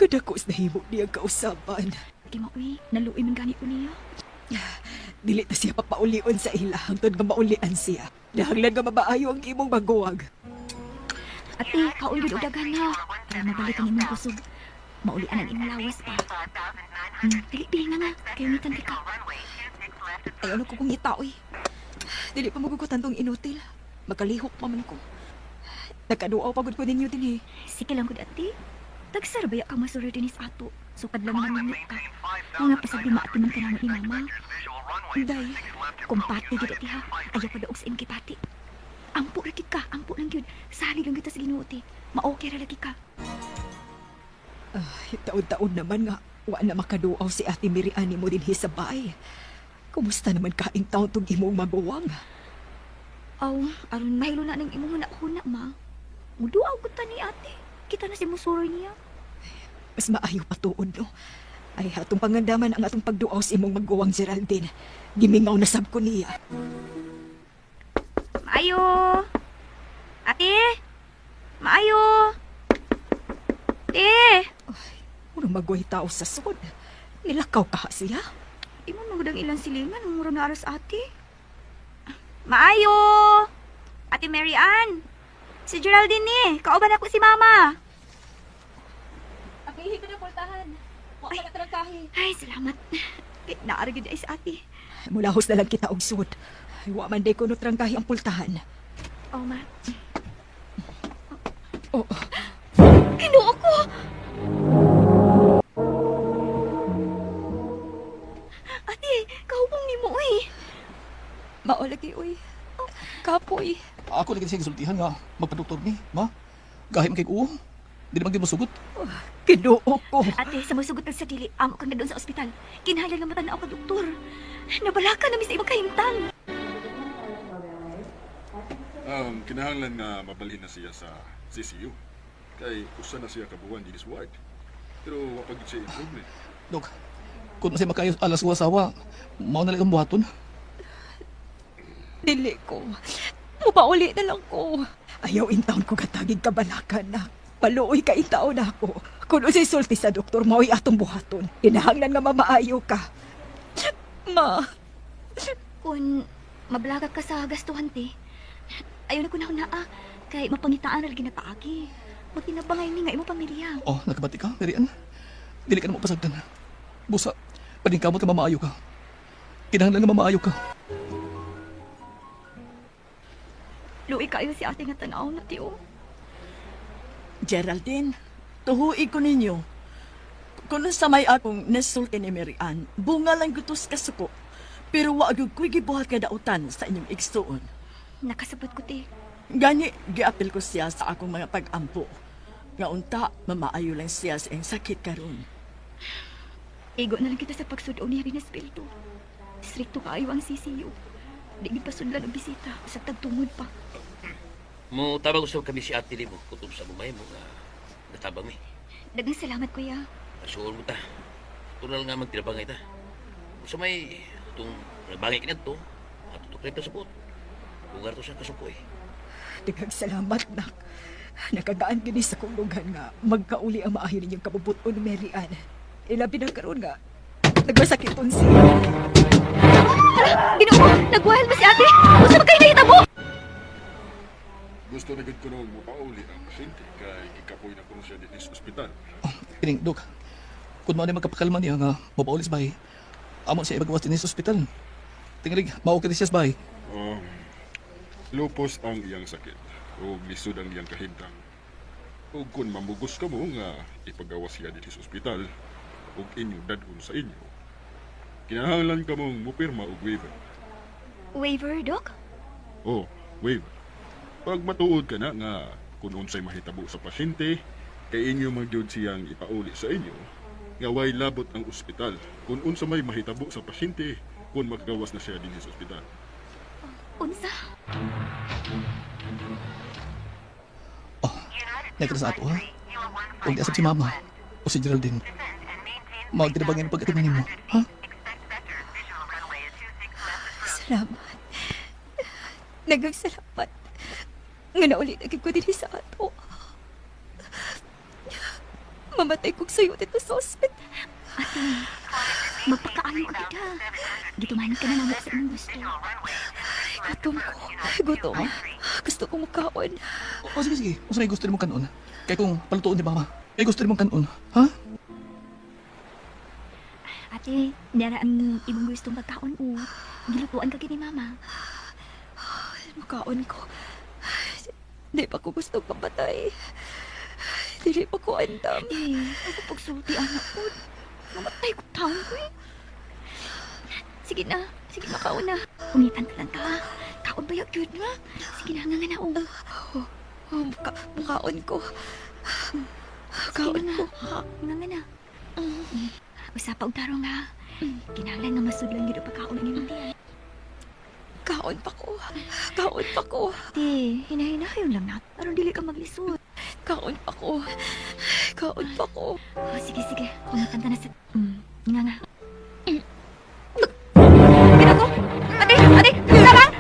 Kadako sa nahimo niyang kausaban. Di ma uy, naluoy man gani ko niya. Dili ta siya papaulion sa ila hangtod nga maulian siya. Nahanglan nga mabaayo ang imong maguwag. Ate, kaon gyud og daghan ha. Para mabalik ang imong kusog. Maulian ang imong lawas pa. Dili pili nga nga, kayo ngitan ka. Ayaw na ko kong ngita, oy. Dili pa magugutan tong inutil. Magkalihok pa man ko. Nagkaduaw pagod ko ninyo din eh. Sige lang gud ate. Tagsar baya ka masuroy dinis ato. Sukad lang namin ka. Mga pasag di maati man kanamo ni mama. Day, Kumpati gid ate ha. Ayaw pa daog sa imong kipati. Ampo ra gid ka, ampo lang gyud. Salig lang kita sa Ginoo ate. Ma-okay ra lagi ka. Ay, taon-taon naman nga, wa na makaduaw si Ate Miriani mo dinhi sa bahay. Kumusta naman kaing taon tong imong maguwang? Aw, aron mahilo na nang imong huna-huna ma. Muduaw gud ta ni ate. Kita na si musuroy niya. Mas maayo patuod, no? Ay, atong pangandaman ang atong pagduaw sa imong maguwang, Geraldine. Gimingaw na sab ko niya. Maayo. Ate. Maayo. Ate. Murang magway tao sa sud. Nilakaw ka siya. Ingon man gud ang ilang silingan, ang mura na aras ate. Maayo! Ate Mary Ann! Si Geraldine ni, kauban ako si Mama. Apihi ko na pultahan. Wa pa na trangkahi. Ay, salamat. Kay naara gyud ay sa ate. Mulahos na lang kita og sud. Ay, wa man day kuno trangkahi ang pultahan. Oh, ma. Oh. Ginoo ko! Ate, kahubong nimo uy. Mao lagi uy. Kapoy. Ako lagi siya gisultihan nga magpadoktor ni, ma. Gahi man kay uo. Dili man gyud mosugot. Ginoo ko. Ate, sa musugot sa dili, amo kang na doon sa ospital. Kinahanglan nga matan-aw ka doktor. Nabalaka na mi sa imong kahimtang. Kinahanglan nga mabalhin na siya sa CCU. Kay usa na siya kabuan dinis ward. Pero wa pa gid siya improvement. Dok, kung siya makayo alas ko asawa, mao na lang ang buhaton. Dili ko. Mupauli na lang ko. Ayaw in taon ko gatagig kabalakan na. Paluoy ka in taon na ako. Kung unsay sulti sa doktor, mao'y atong buhaton. Kinahanglan nga mamaayo ka. Ma, Kung mablaga ka sa gastuhan, te, ayaw na ko na naa. Kay mapangitaan na lagi na paagi. Magtinabangay ni nga imong pamilya. Oh, nakabati ka, Mary Ann. Dili ka na mapasagdan. Busa, paningkamot ka mamaayo ka. Kinahanglan nga mamaayo ka. Luoy kayo si ate nga tanaw na tiyo. Geraldine, tuhuig ko ninyo. Kung sa may akong nasulti ni Mary Ann, bunga lang gutos kasuko. Pero wa gyud ko'y gibuhat nga dautan sa inyong igsuon. Nakasabot ko, te. Gani, giapil ko siya sa akong mga pag-ampo. Nga unta, mamaayo lang siya sa iyang sakit karon. Igo na lang kita sa pagsudo ni Rina Spilto. Stricto kaayo ang CCU. Di gid pasudlan og bisita, sa tagtungod pa. Mo tabang usab kami si Ate Limo kutob sa bumay mo nga natabang mi. Daghang salamat, kuya. Asuol mo ta. Tunal nga magtinabangay ta. Sa may itong nabangay kinadto, ato to kripto sa buot. Bugar to sa kasuko eh. daghang salamat nak. Nakagaan gini sa kong dughan nga magkauli ang maayo ninyong kabubuton, Mary Ann. Ilabi na karon nga nagmasakiton siya. Hala, Ginoo, nagwahal ba si ate? Unsa ba kayo nahitabo? Gusto na gid ko noong mopauli ang pasyente kay gikapoy na kuno siya dinhi sa ospital. Kining, Dok, kung mao ni magkapakalma niya nga mapaulis bahay, amo siya ibagawas din sa ospital. Tingalig, mao ka siya sa bahay. Um, lupos ang iyang sakit ug lisod ang iyang kahimtang. Ug kun mamugos kamo nga ipagawas siya dinhi sa ospital ug inyo dad-on sa inyo. Kinahanglan kamong mopirma og waiver. Waiver, Doc? Oh, waiver. Pag matuod ka na nga kung unsay mahitabo sa pasyente, kay inyo magyud siyang ipauli sa inyo, nga way labot ang ospital kung unsa may mahitabo sa pasyente kung makagawas na siya dinhi sa ospital. Unsa? Oh, Nagkita sa ato ha. Huwag di asap si Mama o si Geraldine. Magtinabangin ang pag-atiman nimo, ha? Salamat. Daghang salamat. Nga nauli na gid ko dinhi sa ato. Mamatay kog sayo dito sa ospital. Ate, magpakaayo ka kita. Gitumanan ka na naman sa imong gusto. Gutom ko. Gutom. Gusto ko mukaon. O, sige, sige. Unsa may gusto nimo kanon? Kay kung palutuon ni Mama. Kay gusto nimo kanon, ha? Ate, nara ang imong gustong pagkaon o. Gilutuan ka gini mama. Mukaon ko. Di pa ko gusto pamatay. Dili pa ko andam. Eh, ako pagsulti anak ko. Mamatay ko taon ko eh. Sige na, sige na kaon na. Umitan ka lang ta. Kaon ba yung yun nga? Sige na, nga nga na oh. Oh, mukaon ko. Sige Mukaon na ko. nga. Nga nga na. Usapa og tarong ha. Kinahanglan nga masudlan gyud ang pagkaon ang imong tiyan. Kaon pa ko. Kaon pa ko. Te, hinahinayon lang na. Aron dili ka maglisod. Kaon pa ko. Kaon pa ko. Oh, sige, sige. Pangitan ka na sa... Nga nga. Ginoo ko! Ate! Ate! Tabang!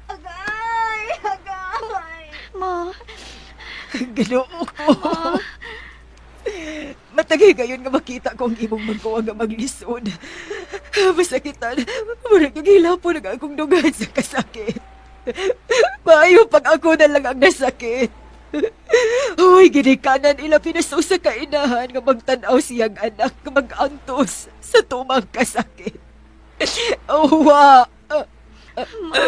Agay! Agay! Ma! Ginoo ko. Ma! Matag higayon nga makita ko ang imong magkuha nga maglisod. Masakitan, murag yung hilapon ang akong dugan sa kasakit. Maayo pag ako na lang ang nasakit. Hoy, ginikanan ila pinasaw sa kainahan nga magtanaw siyang anak nga magantos sa tumang kasakit. Uwa! Ma,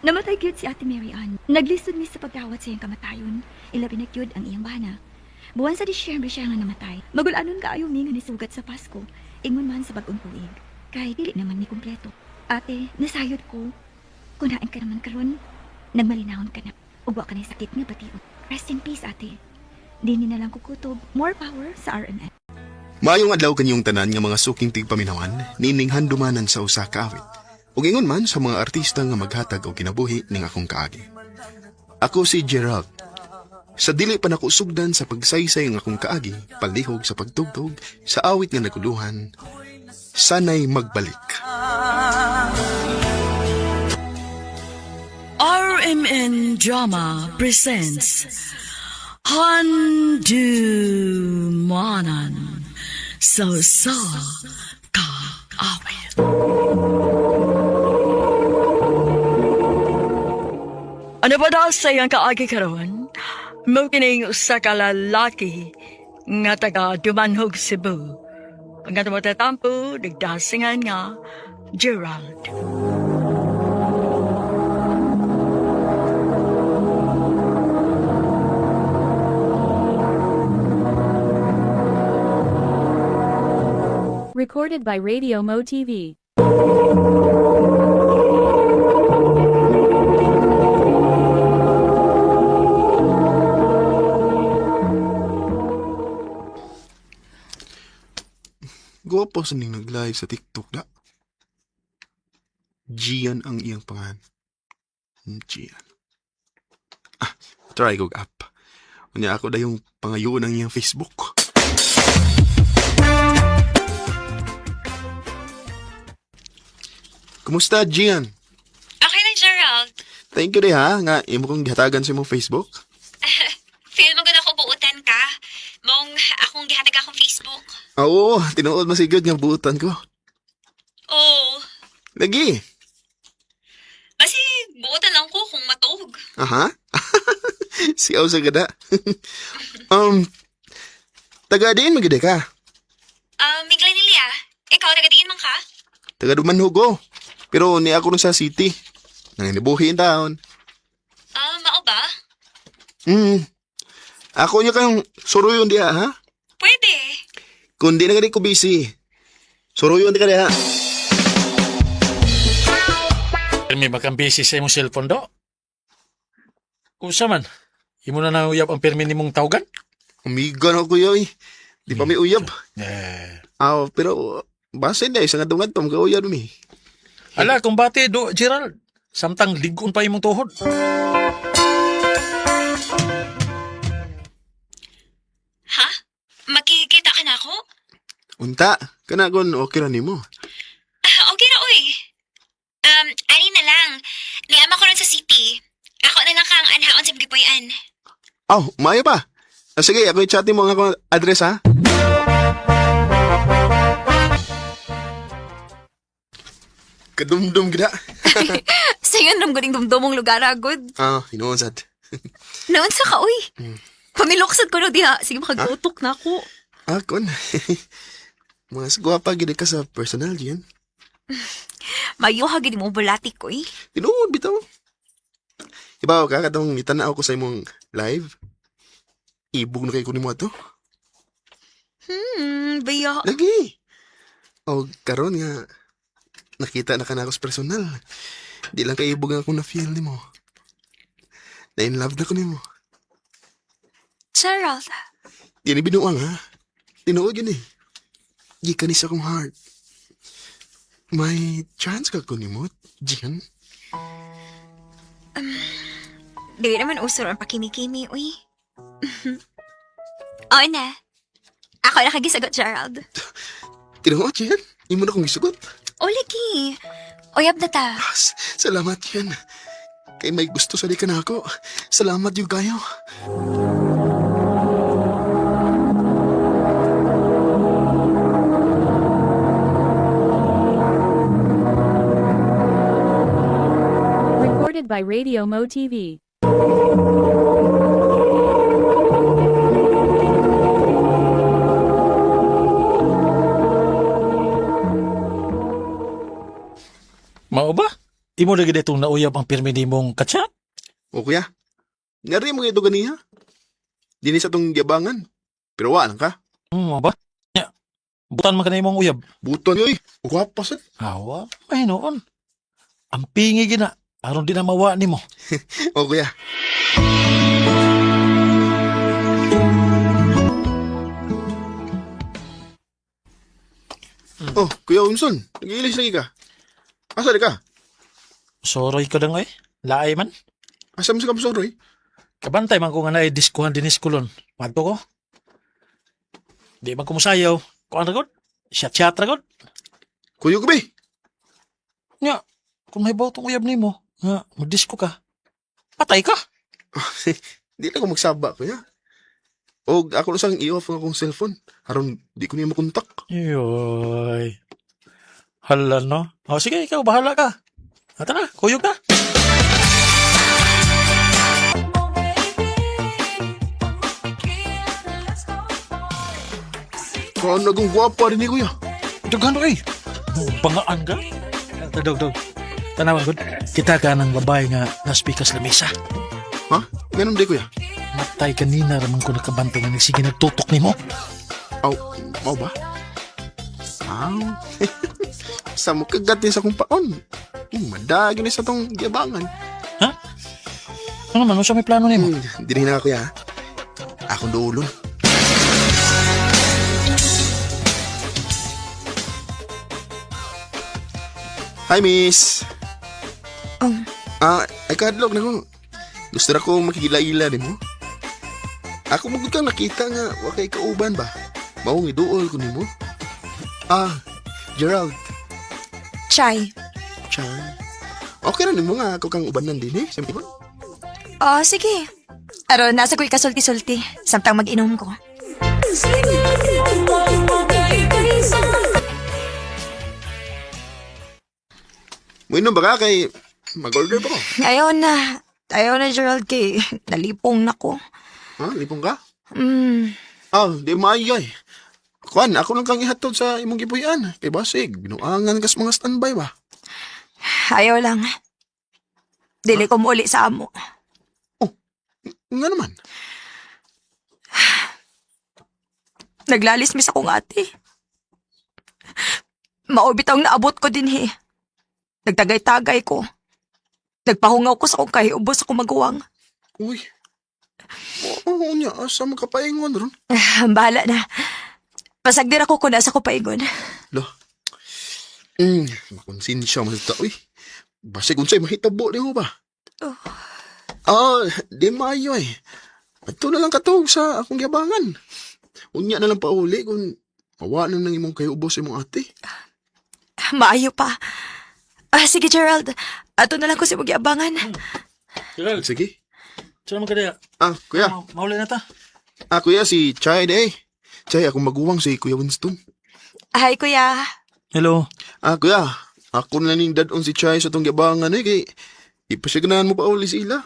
namatay gyud si Ate Mary Ann. Naglisod mi sa pagdawat sa iyang kamatayon. Ilabi na gyud ang iyang bana. Buwan sa Disyembre siya nga namatay. Magulanon kaayo mi nga nisugat sa Pasko. Ingon man sa bag-ong tuig. Kay dili naman mi kumpleto. Ate, nasayod ko. Kunaan ka naman karon. Nagmalinahon ka na. Ug wa ka na sakit nga bation. Rest in peace, ate. Dini na lang kukutob. More power sa RMN. Maayong adlaw kanyong tanan nga mga suking tigpaminawan, nining handumanan sa usa ka awit. Ug ingon man sa mga artista nga maghatag og kinabuhi ning akong kaagi. Ako si Gerald. Sa dili pa nako sugdan sa pagsaysay ng akong kaagi, palihog sa pagtugtog, sa awit nga naguluhan, sanay magbalik. RMN Drama presents Handumanan So Sa Kaawit. Ano ba daw sa iyang kaagi karon? Mo kining usa ka lalaki nga taga Dumanhog, Cebu. Ang atong matatampo, nagdasingan nga Gerald. Recorded by Radio Mo TV. Guwapo sa ning nag-live sa TikTok da. Gian ang iyang pangalan. Gian. Ah, try ko app. Unya ako da yung pangayoon ang iyang Facebook. Kumusta, Gian? Okay lang, Gerald. Thank you di ha, nga imo kong gihatagan sa imong Facebook. Feel mo gud ako buutan ka. Mong akong gihatag akong Facebook. Ah, Oo, tinuod masigod nga buutan ko. Oh, Lagi. basi buutan lang ko kung matuog. Aha. Siyaw sa gada. um, taga diin magide ka. Migla nilya. Ikaw, tagadiin man ka? Taga Dumanhugo. Pero ni ako nun sa city. Nanginibuhi in taon. Ah, mao ba? Hmm. Ako niya kang suruyon diha, ha? Pwede. Kung di na gani ko busy. Suruyon di ka diha. Pirmi ba kang busy sa imong cellphone do? Usa man, imo na nanguyab ang pirmi nimong tawgan? Umiga na ko yoy. Di pa may uyab. Eh. Aw, pero basin na isang adungan to magauyab mi. Ala, kung bati do, Gerald. Samtang ligon pa imong tuhod. Ha? Makikita ka na ako? Unta, kana kon okay ra nimo. Ah, okay na, oy. Ani na lang. Niama ko rin sa city. Ako na lang kang anhaon sa Gipoy-an. Aw, maayo pa. Ah, sige, ako i-chat mo ang akong address ha. Kadumdum gida. Sayon ram ganing dumdumong lugar agod. Ah, hinuon sad. Naon sa ka, oy. Pamiluksad ko no diha. Sige, makag-utok na ako. Ah, kon. Mas gwapa gid ka sa personal yan. Mayuha gid mo bulati ko, eh. Tinuod bitaw. Ibaw ka katong itanaw ko sa imong live. Ibog na kay ko nimo ato. Biya. Lagi. O karon nga nakita na ka na ako sa personal. Di lang kay ibog ang akong na-feel nimo. Na in love na ko nimo. Gerald. Di ni binuang ha. Tinuod yun eh. Gikan ni sa akong heart. May chance ka ko nimo, Gian. Dili naman uso ang pakimi-kimi, uy. Oo na. Ako na kagisagot, Gerald. Tinuod, Gian. Imo na kong gisugot. O, lagi. Uyab na ta. Ah, Salamat, Gian. Kay may gusto sa di ka na ako. Salamat yung kayo. Presented by Radio Mo TV. Mao ba? Imo lagi ditong nauyab ang pirmi nimong kachat? O kuya, nari mo ito ganiha. Dini sa tong giabangan. Pero wa lang ka. Mao ba? Nya. Butan man ka na imong uyab. Buton yoy. Gwapa sad. Awa, may noon. Ang pingi gina, aron di na mawa nimo. O kuya. Oh, Kuya Unson, nag-iilis lagi ka. Asa di ka? Soroy ko lang eh. Laay man. Asa mo sa kapsoroy? Kabantay man ko nga naay diskuhan dinis kulon. Madto ko. Di man ko musayaw. Kuan ra gud? Chat-chat ra gud. Kuyo ko be. Nya, kung may tong uyab nimo, nga mo-disco ka. Patay ka. Di lang ko magsaba, kuya. O ako na sang i-off ang akong cellphone. Aron di ko niya makontak. Yoy. Hala no. O sige, ikaw bahala ka. Ata na, kuyog na. Kaan nagong gwapa rin ni kuya. Daghan oy. Bangaan ka. Dog dog. Tanawan gud. Kita ka ng babae nga naspikas lamesa. Ha? Ganun di kuya? Matay kanina raman ko nakabantay nga nagsige nagtutok nimo. Aw, mau ba? Aw. Sa mo kagat sa akong paon. Madagin ni sa tong giabangan. Ha? Ano man, unsa may plano nimo? Dinhi na kuya. ha? Akong duulon. Hi, miss. Oh. Ah, ay kahadlok na ko. Gusto na ko makigila-ila nimo. Ako magud kang nakita nga wa kay kauban ba. Maong iduol ko nimo. Ah, Gerald. Chay. Chan. Okay ra nimo nga ako kang ubanan din eh. Siyempre. Oh, sige. Aron, nasa ko'y kasulti-sulti. Samtang mag-inom ko. Muinom ba ka kay mag-order pa ko? Ayaw na. Ayaw na, Gerald, kay nalipong na ko. Ha? Lipong ka? Mm. Ah, di maayo ay. Kuan, ako lang kang ihatod sa imong gipuy-an. Kay basig, binuangan kas mga standby ba? Ayaw lang. Dili ko muuli sa amo. Nga naman. Naglalis mis akong ate. Maubit ang naabot ko din he. Nagtagay-tagay ko. Nagpahungaw ko sa akong kahiubos akong maguwang. Uy. Oo, niya, asa makapaingon ron? Ah, bahala na. Pasagdir ako kung nasa ko paingon. Lo. Makonsensya mo sa tao, uy. Basig unsay mahitabo nimo ba? Oh. Ah, di maayo eh. Adto na lang katog sa akong giabangan. Unya na lang pauli kung mawa na nang imong kahiubos imong ate. Maayo pa. Ah, sige, Gerald. Ato na lang ko sa imong giabangan. Gerald. Sige. Saan man ka diya? Ah, kuya. Mauli na ta. Ah, kuya, si Chai de eh. Chay, akong maguwang si Kuya Winston. Hi, kuya. Hello. Ah, kuya. Ako na ning dadon si Chay sa tong giabangan eh. Kay, ipasiganan mo pa uli sila.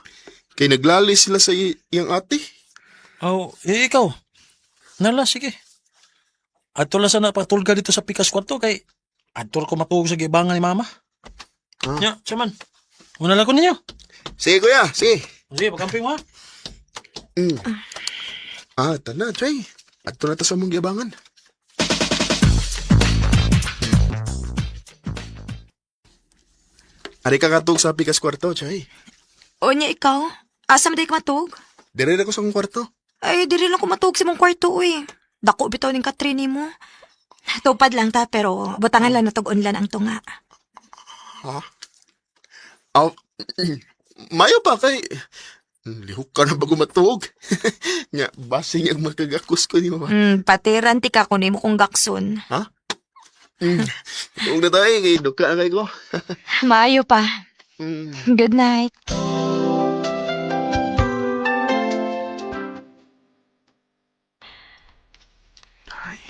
Kay naglalis sila sa iyang ate. Oh, eh, ikaw. Nala, sige. Adto lang sana patulga dito sa Pikas kwarto kay adto ko matuog sa gibangan ni mama. Ah. Nya, siya man. Una lang ko ninyo. Sige, kuya. Sige. Sige, pagkamping mo ha. Ah, tana, Chay. Adto na ta sa mong giabangan. Ari ka katug sa pikas kwarto, Chay. Unya, ikaw. Asa man di ka matug? Dire na ko sa akong kwarto. Ay, diri lang ko matug sa imong kwarto, uy. Dako bitaw ning Katrin mo. Tupad lang ta, pero butangan lang natog unlan ang tunga. Ha? Aw, mayo pa kay lihok ka na bago matuog. Nya, basing ang makagakos ko ni mama. Patiran ti ka kun imo kong gakson. Ha? Tuog na tayo, kay duka na kay ko. Maayo pa. Good night. Ay,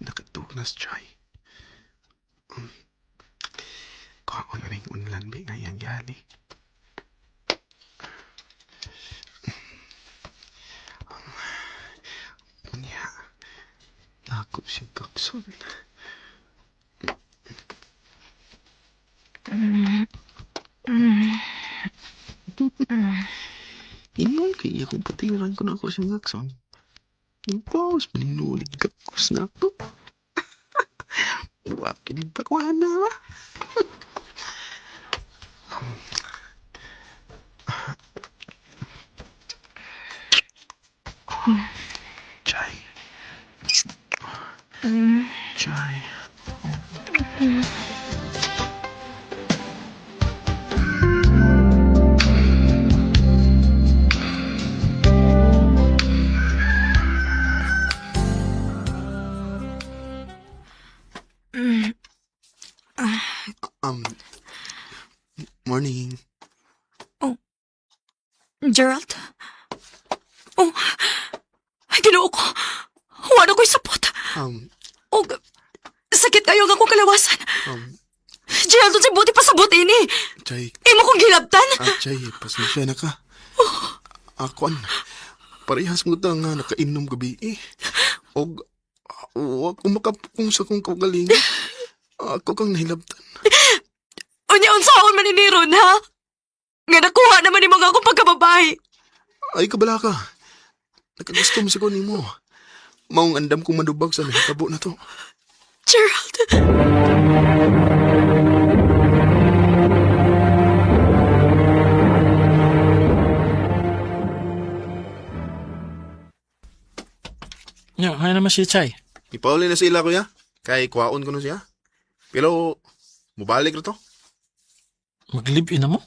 nakatug na si Chay. Kuha ko na rin unlan, be, ngayon gali. Gakson. Ingon kay akong patiran ko na ako siyang gakson. Impose, maninulid gakos na ako. Wakin pa na ba? Chay. Chay. Morning. Oh. Gerald? Oh, ay, ginoo ko. Wala ko'y sapot. Oh, sakit kayo ang akong kalawasan. Gerald, sa buti pa sabot ini. Chay. Imo kong gilabtan. Ah, Chay, pasensya na ka. Akuan, parehas mo ta nga nakainom gabi eh. Og, wag ko makapukong sa kong kaugalingon. Ako kang nahilabtan. Unya, unsaon man ini ron, ha? Nga nakuha naman ni mga akong pagkababae. Ay, kabala ka. Nakagusto mo sa ko nimo. Maong andam kong madubag sa nahitabo na to. Gerald. Nya, kaya naman si Chay. Ipauli na sila, kuya. Kay kuwaon ko na siya. Pero, mubalik na to. Mag-live-in na mo?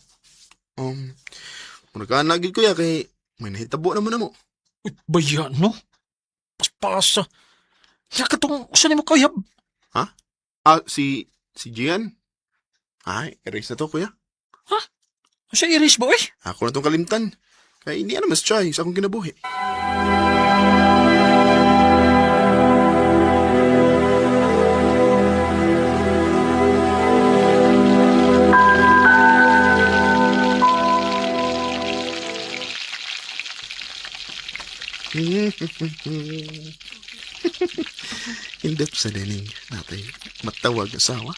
Muna ka na, gid, kuya, kay may nahitabo naman na mo. Uy, bayan, no? Paspasa. Nya ka tong, saan mo kayab? Ha? Ah, si Gian? Ay, erase na to, kuya. Ha? Siya erase ba, eh? Ako na tong kalimtan. Kay hindi na mas Chay sa akong kinabuhi. Indep sa dining natay matawag asawa.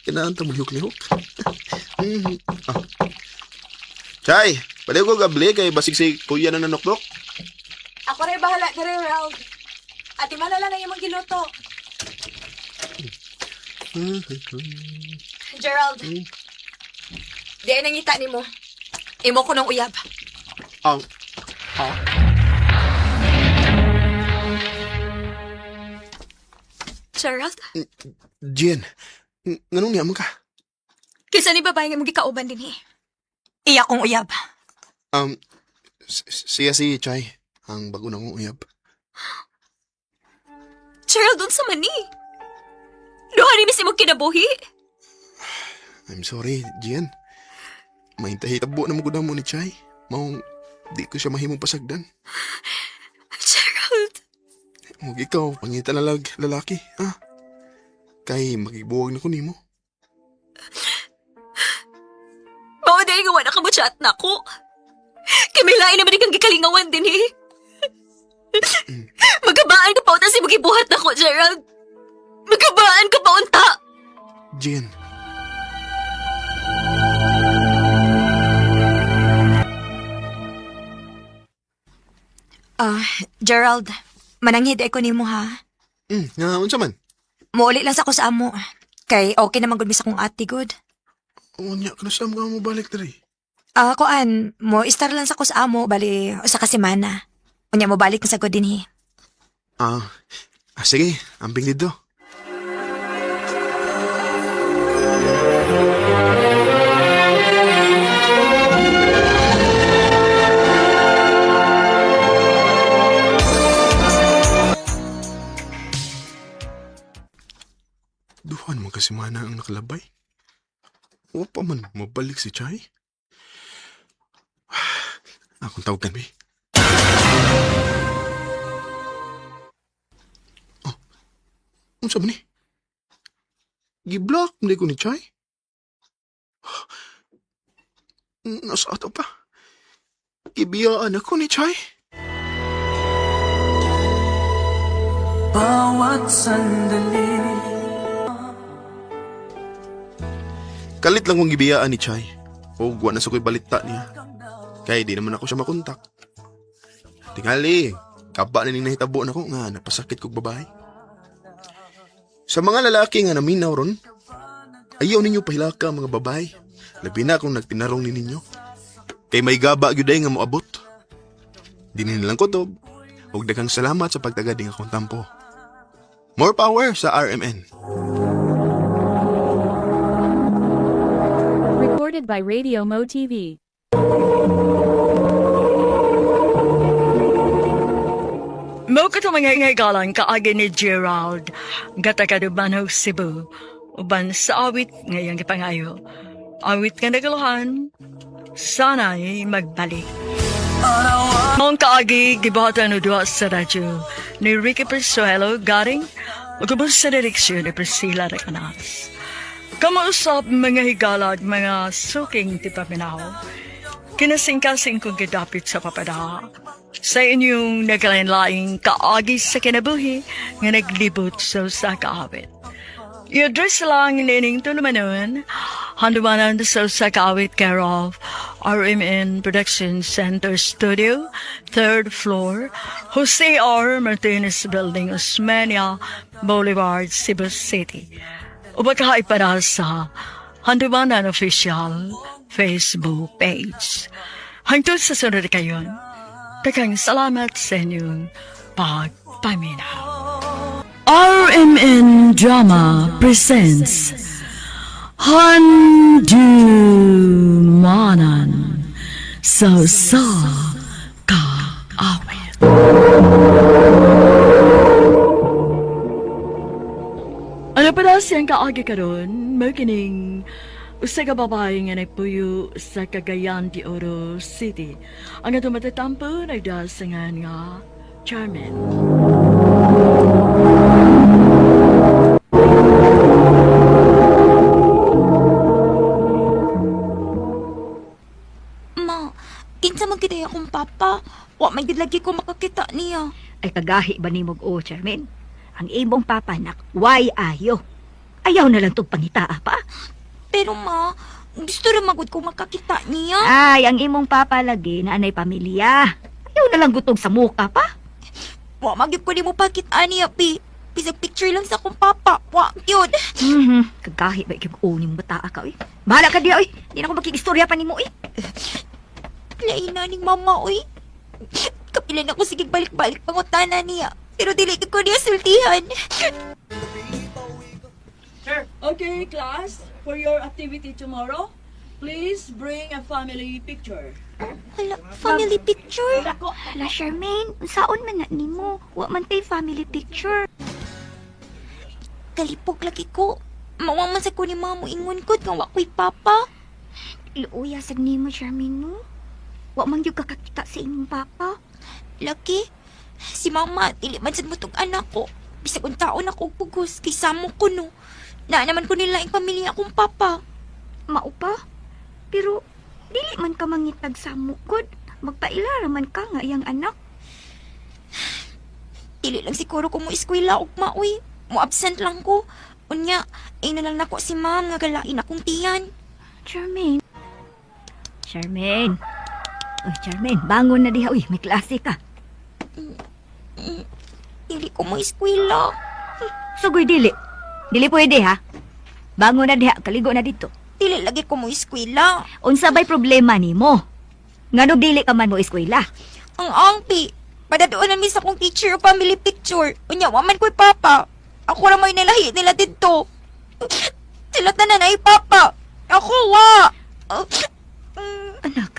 Kinaan ta mo lihok-lihok. Ah. Chay, paliw ko gabli kay basig si kuya na nanokdok. Ako rin bahala dere, Ralph. Ate malala na imong giluto. Gerald. Di ay nangita nimo. Imo ko nung uyab. Ang ha? Gerald? Jen, nganong niya man ka? Kaysa ni babae nga mong gikauban din eh. Iya kong uyab. Siya si Chay, ang bago na mong uyab. Gerald, unsa man ni? Duha ni mis imong kinabuhi? I'm sorry, Gian. May tahitabo na mo mo ni Chay. Maong di ko siya mahimong pasagdan. Gerald! Huwag ikaw, pangita na lag lalaki, ha? Kay makibuwag na ko nimo. Mao dahil nga wala ka mo chat na ko. Kamilain naman ikang gikalingawan din eh. Magkabaan ka pa unta si magibuhat na ko, Gerald. Magkabaan ka pa unta. Jen. Ah, Gerald, mananghid ko nimo ha. Nga unsa man? Muuli lang sa ko sa amo. Kay okay naman gud mi sa kong ate good. Unya, kano sa amo ka mo balik diri? Ah, kuan, mo istar lang sa ko sa amo bali usa ka semana. Unya mo balik na sa ko dinhi. Ah, sige, amping dito. Duha naman kasi mana ang nakalabay. Wa pa man mabalik si Chay. Akong tawagan, be. Oh, unsa man ni? Gi-block man ko ni Chay. Nasa ato pa. Gibiyaan ako ni Chay. Bawat sandali. Kalit lang kong gibiyaan ni Chay. O wa na sa ko'y balita niya. Kay di naman ako siya makontak. Tingali, kaba na ning nahitabo na ko nga napasakit kog babae. Sa mga lalaki nga naminaw ron, ayaw ninyo pahilaka ang mga babae. Labi na kung nagtinarong ni ninyo. Kay may gaba gyud ay nga moabot. Di nilang kutob. Ug daghang salamat sa pagtagad ning akong tampo. More power sa RMN. Recorded by Radio Mo TV. Mo kato mga ingay kaagi ni Gerald, gatakadubanog Cebu, uban sa awit ngayong gipangayo. Awit nga naguluhan, sana'y magbalik. Mong kaagi gibuhatan o duha sa radyo ni Ricky Persuelo garing ug sa direksyon ni Priscilla Recanas. Kamausap mga higalad, mga suking tipaminaw. Kinasingkasing kong gidapit sa papada. Sa inyong naglain-laing kaagi sa kinabuhi nga naglibot sa usa ka awit. I-address lang nining tulumanon, handumanan sa usa ka awit care of RMN Production Center Studio, third floor, Jose R. Martinez Building, Osmeña Boulevard, Cebu City. O baka para sa Handumanan Official Facebook page. Hangtod sa sunod kayon, daghang salamat sa inyong pagpaminaw. RMN Drama presents Handumanan sa sa kaawit. Ano pa daw siyang kaagi karon? Mao kining usa ka babae nga nagpuyo sa Cagayan de Oro City. Ang atong matatampo nagdasangan nga Charmin. Ma, kinsa man gyud ay akong papa. Wa man gyud lagi ko makakita niya. Ay kagahi ba nimo o, Charmaine? Ang imong papa nak, why ayo? Ayaw na lang tong pangitaa pa. Pero ma, gusto ra magud ko makakita niya. Ay, ang imong papa lagi na anay pamilya. Ayaw na lang gutog sa muka pa. Wa man gyud ko nimo pakita niya, pi. Bisag picture lang sa akong papa. Wa gyud. Kagahi ba ikig uning bataa ka, oy. Bahala ka diya, oy. Di na ko makikistorya pa nimo, oy. Lain na ning mama, oy. Kapilan ako sige balik-balik pangutana niya. Pero dili gyud ko niya sultihan. Okay, class, for your activity tomorrow, please bring a family picture. Hala, family picture. Hala, Charmaine, unsaon man na nimo? Wa man tay family picture. Kalipog lagi ko. Mawa man sa ko ni mama ingon ko nga wa ko'y papa. Luoya sad nimo, Charmaine, no? Wa man gyud kakakita sa imong papa. Laki, si mama, dili man sad mo tong anak ko. Bisag untaon ako og pugos, kay samo ko no. Naa naman ko nila ang pamilya akong papa. Mao pa? Pero dili man ka mangitag sa mukod. Magpaila ra man ka nga iyang anak. Dili lang siguro ko mo eskwela og maoy. Mo absent lang ko. Unya, ay na lang nako si ma'am nga galain akong tiyan. Charmaine, Charmaine. Oy, Charmaine, bangon na diha, oy. May klase ka. Dili ko mo eskwela. Sugoy dili. Dili pwede, ha? Bangon na diha, kaligo na dito. Dili lagi ko mo eskwela. Unsa bay problema nimo? Ngano dili ka man mo eskwela? Ang angpi. Padadoon na mi sa akong teacher o family picture. Unya, wa man ko'y papa. Ako ra may nalahi nila didto. Sila tanan ay papa. Ako wa. Anak.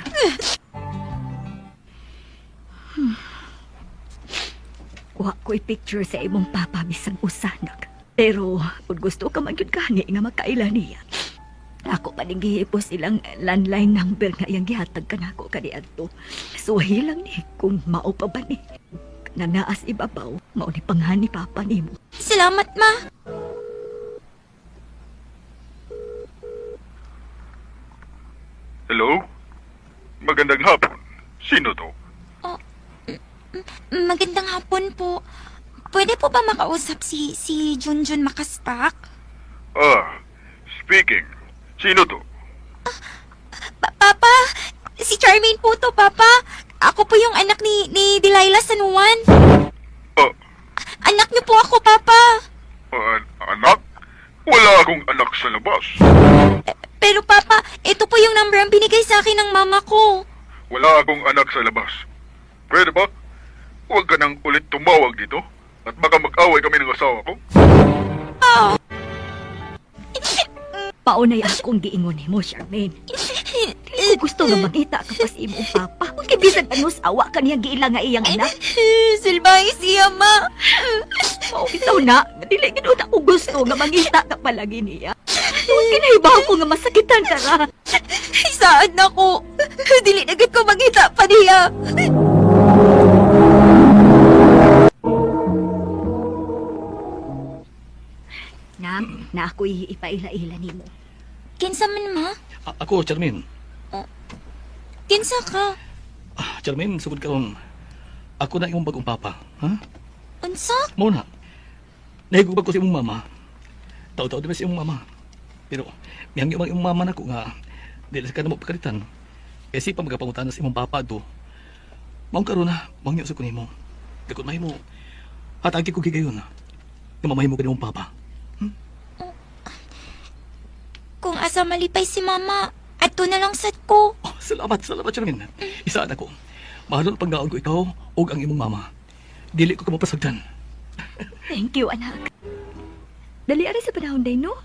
Wa ko'y picture sa imong papa bisag usa nak. Pero kung gusto ka man gyud gani nga makaila niya. Ako pa ning gihipos ilang landline number nga iyang gihatag kanako kaniadto. Suwahi lang ni kung mao pa ba ni. Nang naas ibabaw, mao ni panghani papa nimo. Salamat, ma. Hello? Magandang hapon. Sino to? Magandang hapon po. Pwede po ba makausap si Junjun Makaspak? Ah, speaking. Sino to? Papa, si Charmaine po to, Papa. Ako po yung anak ni Delilah San Juan. Ah. Anak niyo po ako, Papa. Anak? Wala akong anak sa labas. Pero Papa, ito po yung number ang binigay sa akin ng mama ko. Wala akong anak sa labas. Pwede ba? Huwag ka nang ulit tumawag dito at baka mag-away kami ng asawa ko. Paunay akong giingon nimo, Charmaine. Dili ko gusto nga mangita ka pa sa imong papa. Kay bisan anus awa ka niyang giila nga iyang anak. Silbay siya, ma. Mao bitaw na, dili gid ako gusto nga mangita ka palagi niya. Tungod kinahibaw ko nga masakitan ka ra. Saan na ko? Dili na gid ko mangita pa niya. Nak, na ako ipaila-ila nimo. Kinsa man, ma? Ako, Charmaine. Kinsa ka? Ah, Charmaine, sugod karon. Ako na imong bagong papa. Ha? Unsa? Mao na. Nahigugbag ko sa imong mama. Taw-taw di ba sa imong mama. Pero mihangyo man imong mama nako nga dili sa kanamo pagkalitan. Kasi pa magapangutana sa imong papa do. Maong karon na, mangyo sa kunimo. Gakot mahimo. Hatagi ko gigayon. Nga mamahimo ka nimong papa. Kung asa malipay si mama, ato na lang sad ko. Oh, salamat, salamat, Charmaine. Isaan ako. Mahalon panggaon ko ikaw ug ang imong mama. Dili ko kamapasagdan. Thank you, anak. Dali ari sa panahon day, no?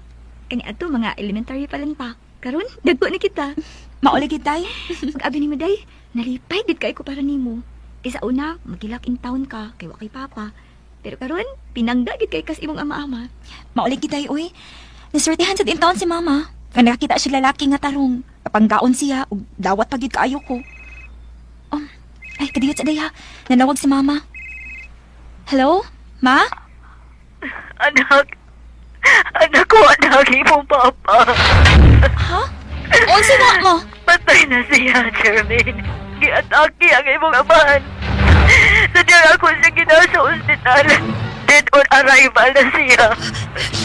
Kani ato mga elementary pa lang ta. Karon, dagko na kita. Mauli gid, day. Pag-abi ni Maday, nalipay gid kay ko para nimo. Kay sa una, magilak in town ka kay wa kay papa. Pero karon, pinangga gid kay kas imong ama-ama. Mauli gid, day, uy. Nasurtihan sa taon si mama. Nga nakakita siya lalaki nga tarong. Kapanggaon siya, ug dawat pa gid kaayo ko. Ay, kadiyot sa day ha. Nanawag si mama. Hello? Ma? Anak, anak ko, anak, imong papa. Ha? Unsa na mo? Patay na siya, Charmaine. Giatake ang imong amahan. Sa diyan ako siya ginawa sa ospital. Dead on arrival na siya.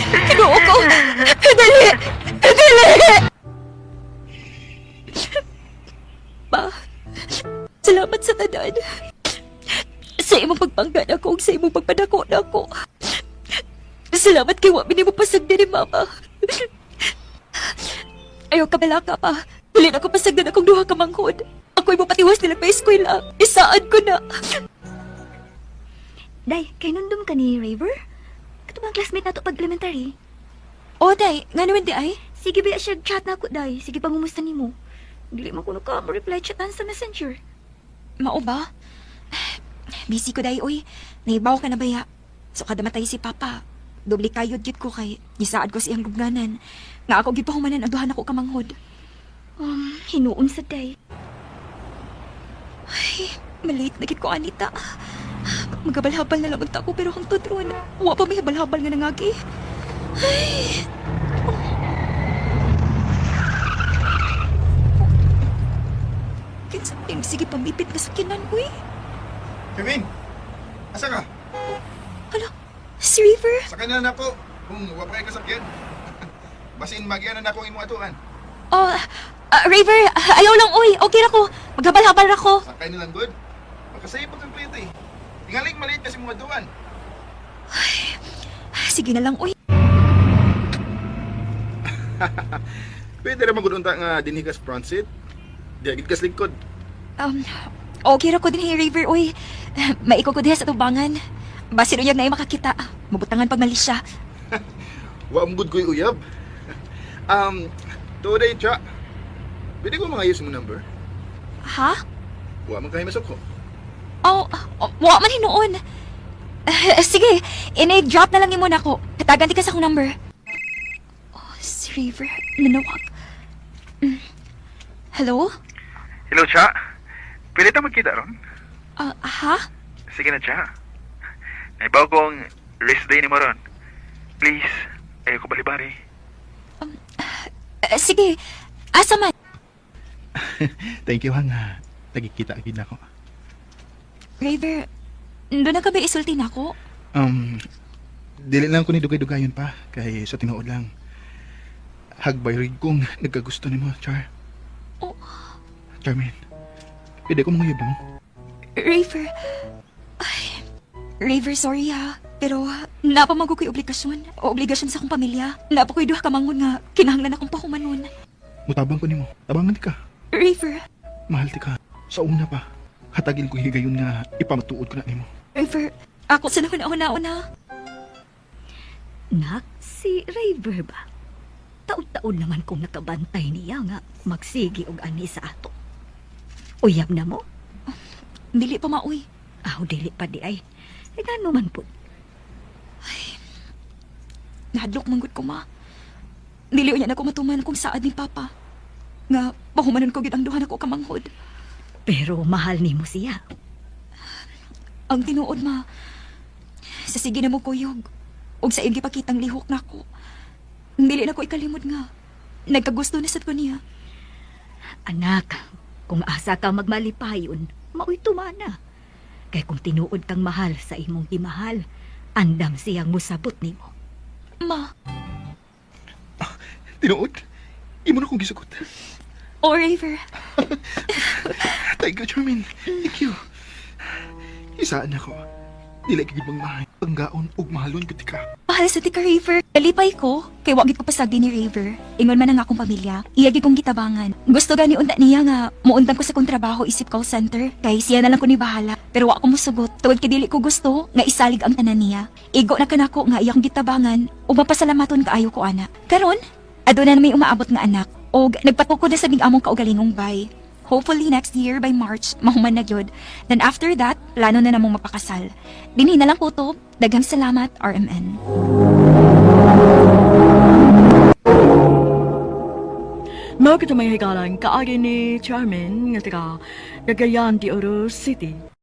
Ginoo ko. Dali! Dali! Pa, salamat sa tanan. Sa imong pagpangga nako ug sa imong pagpadako nako. Salamat kay wa mo pasagdan ni Mama. Ayaw kabala ka pa. Dili na ko pasagdan akong duha ka manghod. Ako'y mopatiwas nila pa eskwela. Isaan ko na. Day, kay nundum ka ni Raver? Kato bang classmate nato pag elementary? O, day, nga naman di ay? Sige ba siya chat na ako, day. Sige pangumusta nimo. Dili man kuno ka mo-reply chatan sa Messenger. Mao ba? Busy ko day, oy. Naibaw ka na baya. So kada matay si Papa, doble kayod gid ko kay gisaad ko siyang lubnganan. Nga ako gid pahumanan ang duha nako kamanghod. Hinuon sa day. Ay, malate na gid ko anita. Magabalhabal na lang unta ko pero hangtod ron, wa pa may habal-habal nga nangagi. Ay. Oh. Kinsa may sige pamipit nga sakyanan, uy. Kevin, asa ka? Hala, si River. Sakay na na ako kung wa pa kay kasakyan. Basin magyan na ako imong atuan. Oh, River, ayaw lang, uy. Okay ra ko. Maghabal-habal ra ko. Sakay na lang good. Makasayip pag kompleto eh. Tingaling maliit kasi mga duan. Sige na lang, uy. Pwede ra magud unta nga dinhi ka sa front seat. Di agad kas lingkod. Okay ra ko din, hey, River, uy. Maiko ko diha sa tubangan. Basin uyag na ay makakita. Mabutangan pag mali siya. Wa mo gud ko'y uyab. Today cha. Pwede ko mga mo number. Ha? Wa man kay masok ko. Oh, oh, wa man hinuon. Sige, ini-drop na lang imo nako. Katagan di ka sa akong number. Oh, si River, nanawag. Mm. Hello? Hello cha. Pwede ta magkita ron? Ah, ha? Sige na cha. Naibaw kong rest day ni mo ron. Please, ayaw ko balibari. Sige, asa man? Thank you hang. Nagkikita gid nako. River, doon na ka ba isulti nako? Dili lang ko ni dugay-dugayon pa kay sa tinuod lang. Hagbay rin kong nagkagusto nimo, Char. Oh. Charmaine, pwede ko manguyab mo. Raver. Ay, Raver, sorry ha. Pero napamago ko'y obligasyon. O obligasyon sa akong pamilya. Napa ko'y duha ka manghod nga kinahanglan akong pahumanon. Mutabang ko nimo. Tabangan ti ka. Raver, Mahal ti ka. Sa una pa, hatagin ko higayon nga ipamatuod ko na nimo. Raver, ako sa nahuna-una. Nak, si Raver ba? Taon-taon naman kong nakabantay niya nga magsigi og ani sa ato. Uyab na mo? Dili pa maoy. Aw, dili pa di ay. E ngano man po. Nahadlok manggod ko ma. Dili unya na ko matuman kung saad ni Papa. Nga pahumanon ko gid ang duha nako kamanghod. Pero mahal nimo siya. Ang tinuod ma. Sa sige na mo kuyog. Og sa iyong gipakitang lihok nako. Dili na ko ikalimod nga. Nagkagusto na sad ko niya. Anak, kung asa ka magmalipayon, maoy tumana. Kay kung tinuod kang mahal sa imong gimahal, andam siyang musabot nimo. Ma, Tinuod? Imo na kong gisugot. o Raver. Thank you, Charmaine. Thank you. Isaan ako. Dili ka gid magmahay. Panggaon ug mahalon gud ka. Mahal sa ti ka, Raver. Nalipay ko, kay wa gid ko pasagdi ni Raver. Ingon man ang akong pamilya, iya gid kong gitabangan. Gusto gani unta niya nga muundang ko sa kong trabaho isip call center, kay siya na lang ko ni bahala. Pero wa ko mosugot, tungod kay dili ko gusto nga isalig ang tanan niya. Igo na kanako nga iya kong gitabangan ug mapasalamaton kaayo ko ana. Karon, aduna na may umaabot nga anak og nagpatukod na sa mig among kaugalingong bay. Hopefully next year by March, mahuman na gyud. Then after that, plano na namong mapakasal. Dinhi na lang ko to. Daghang salamat, RMN. Mao kita may higalan kaagi ni Charmin nga taga Cagayan de Oro City.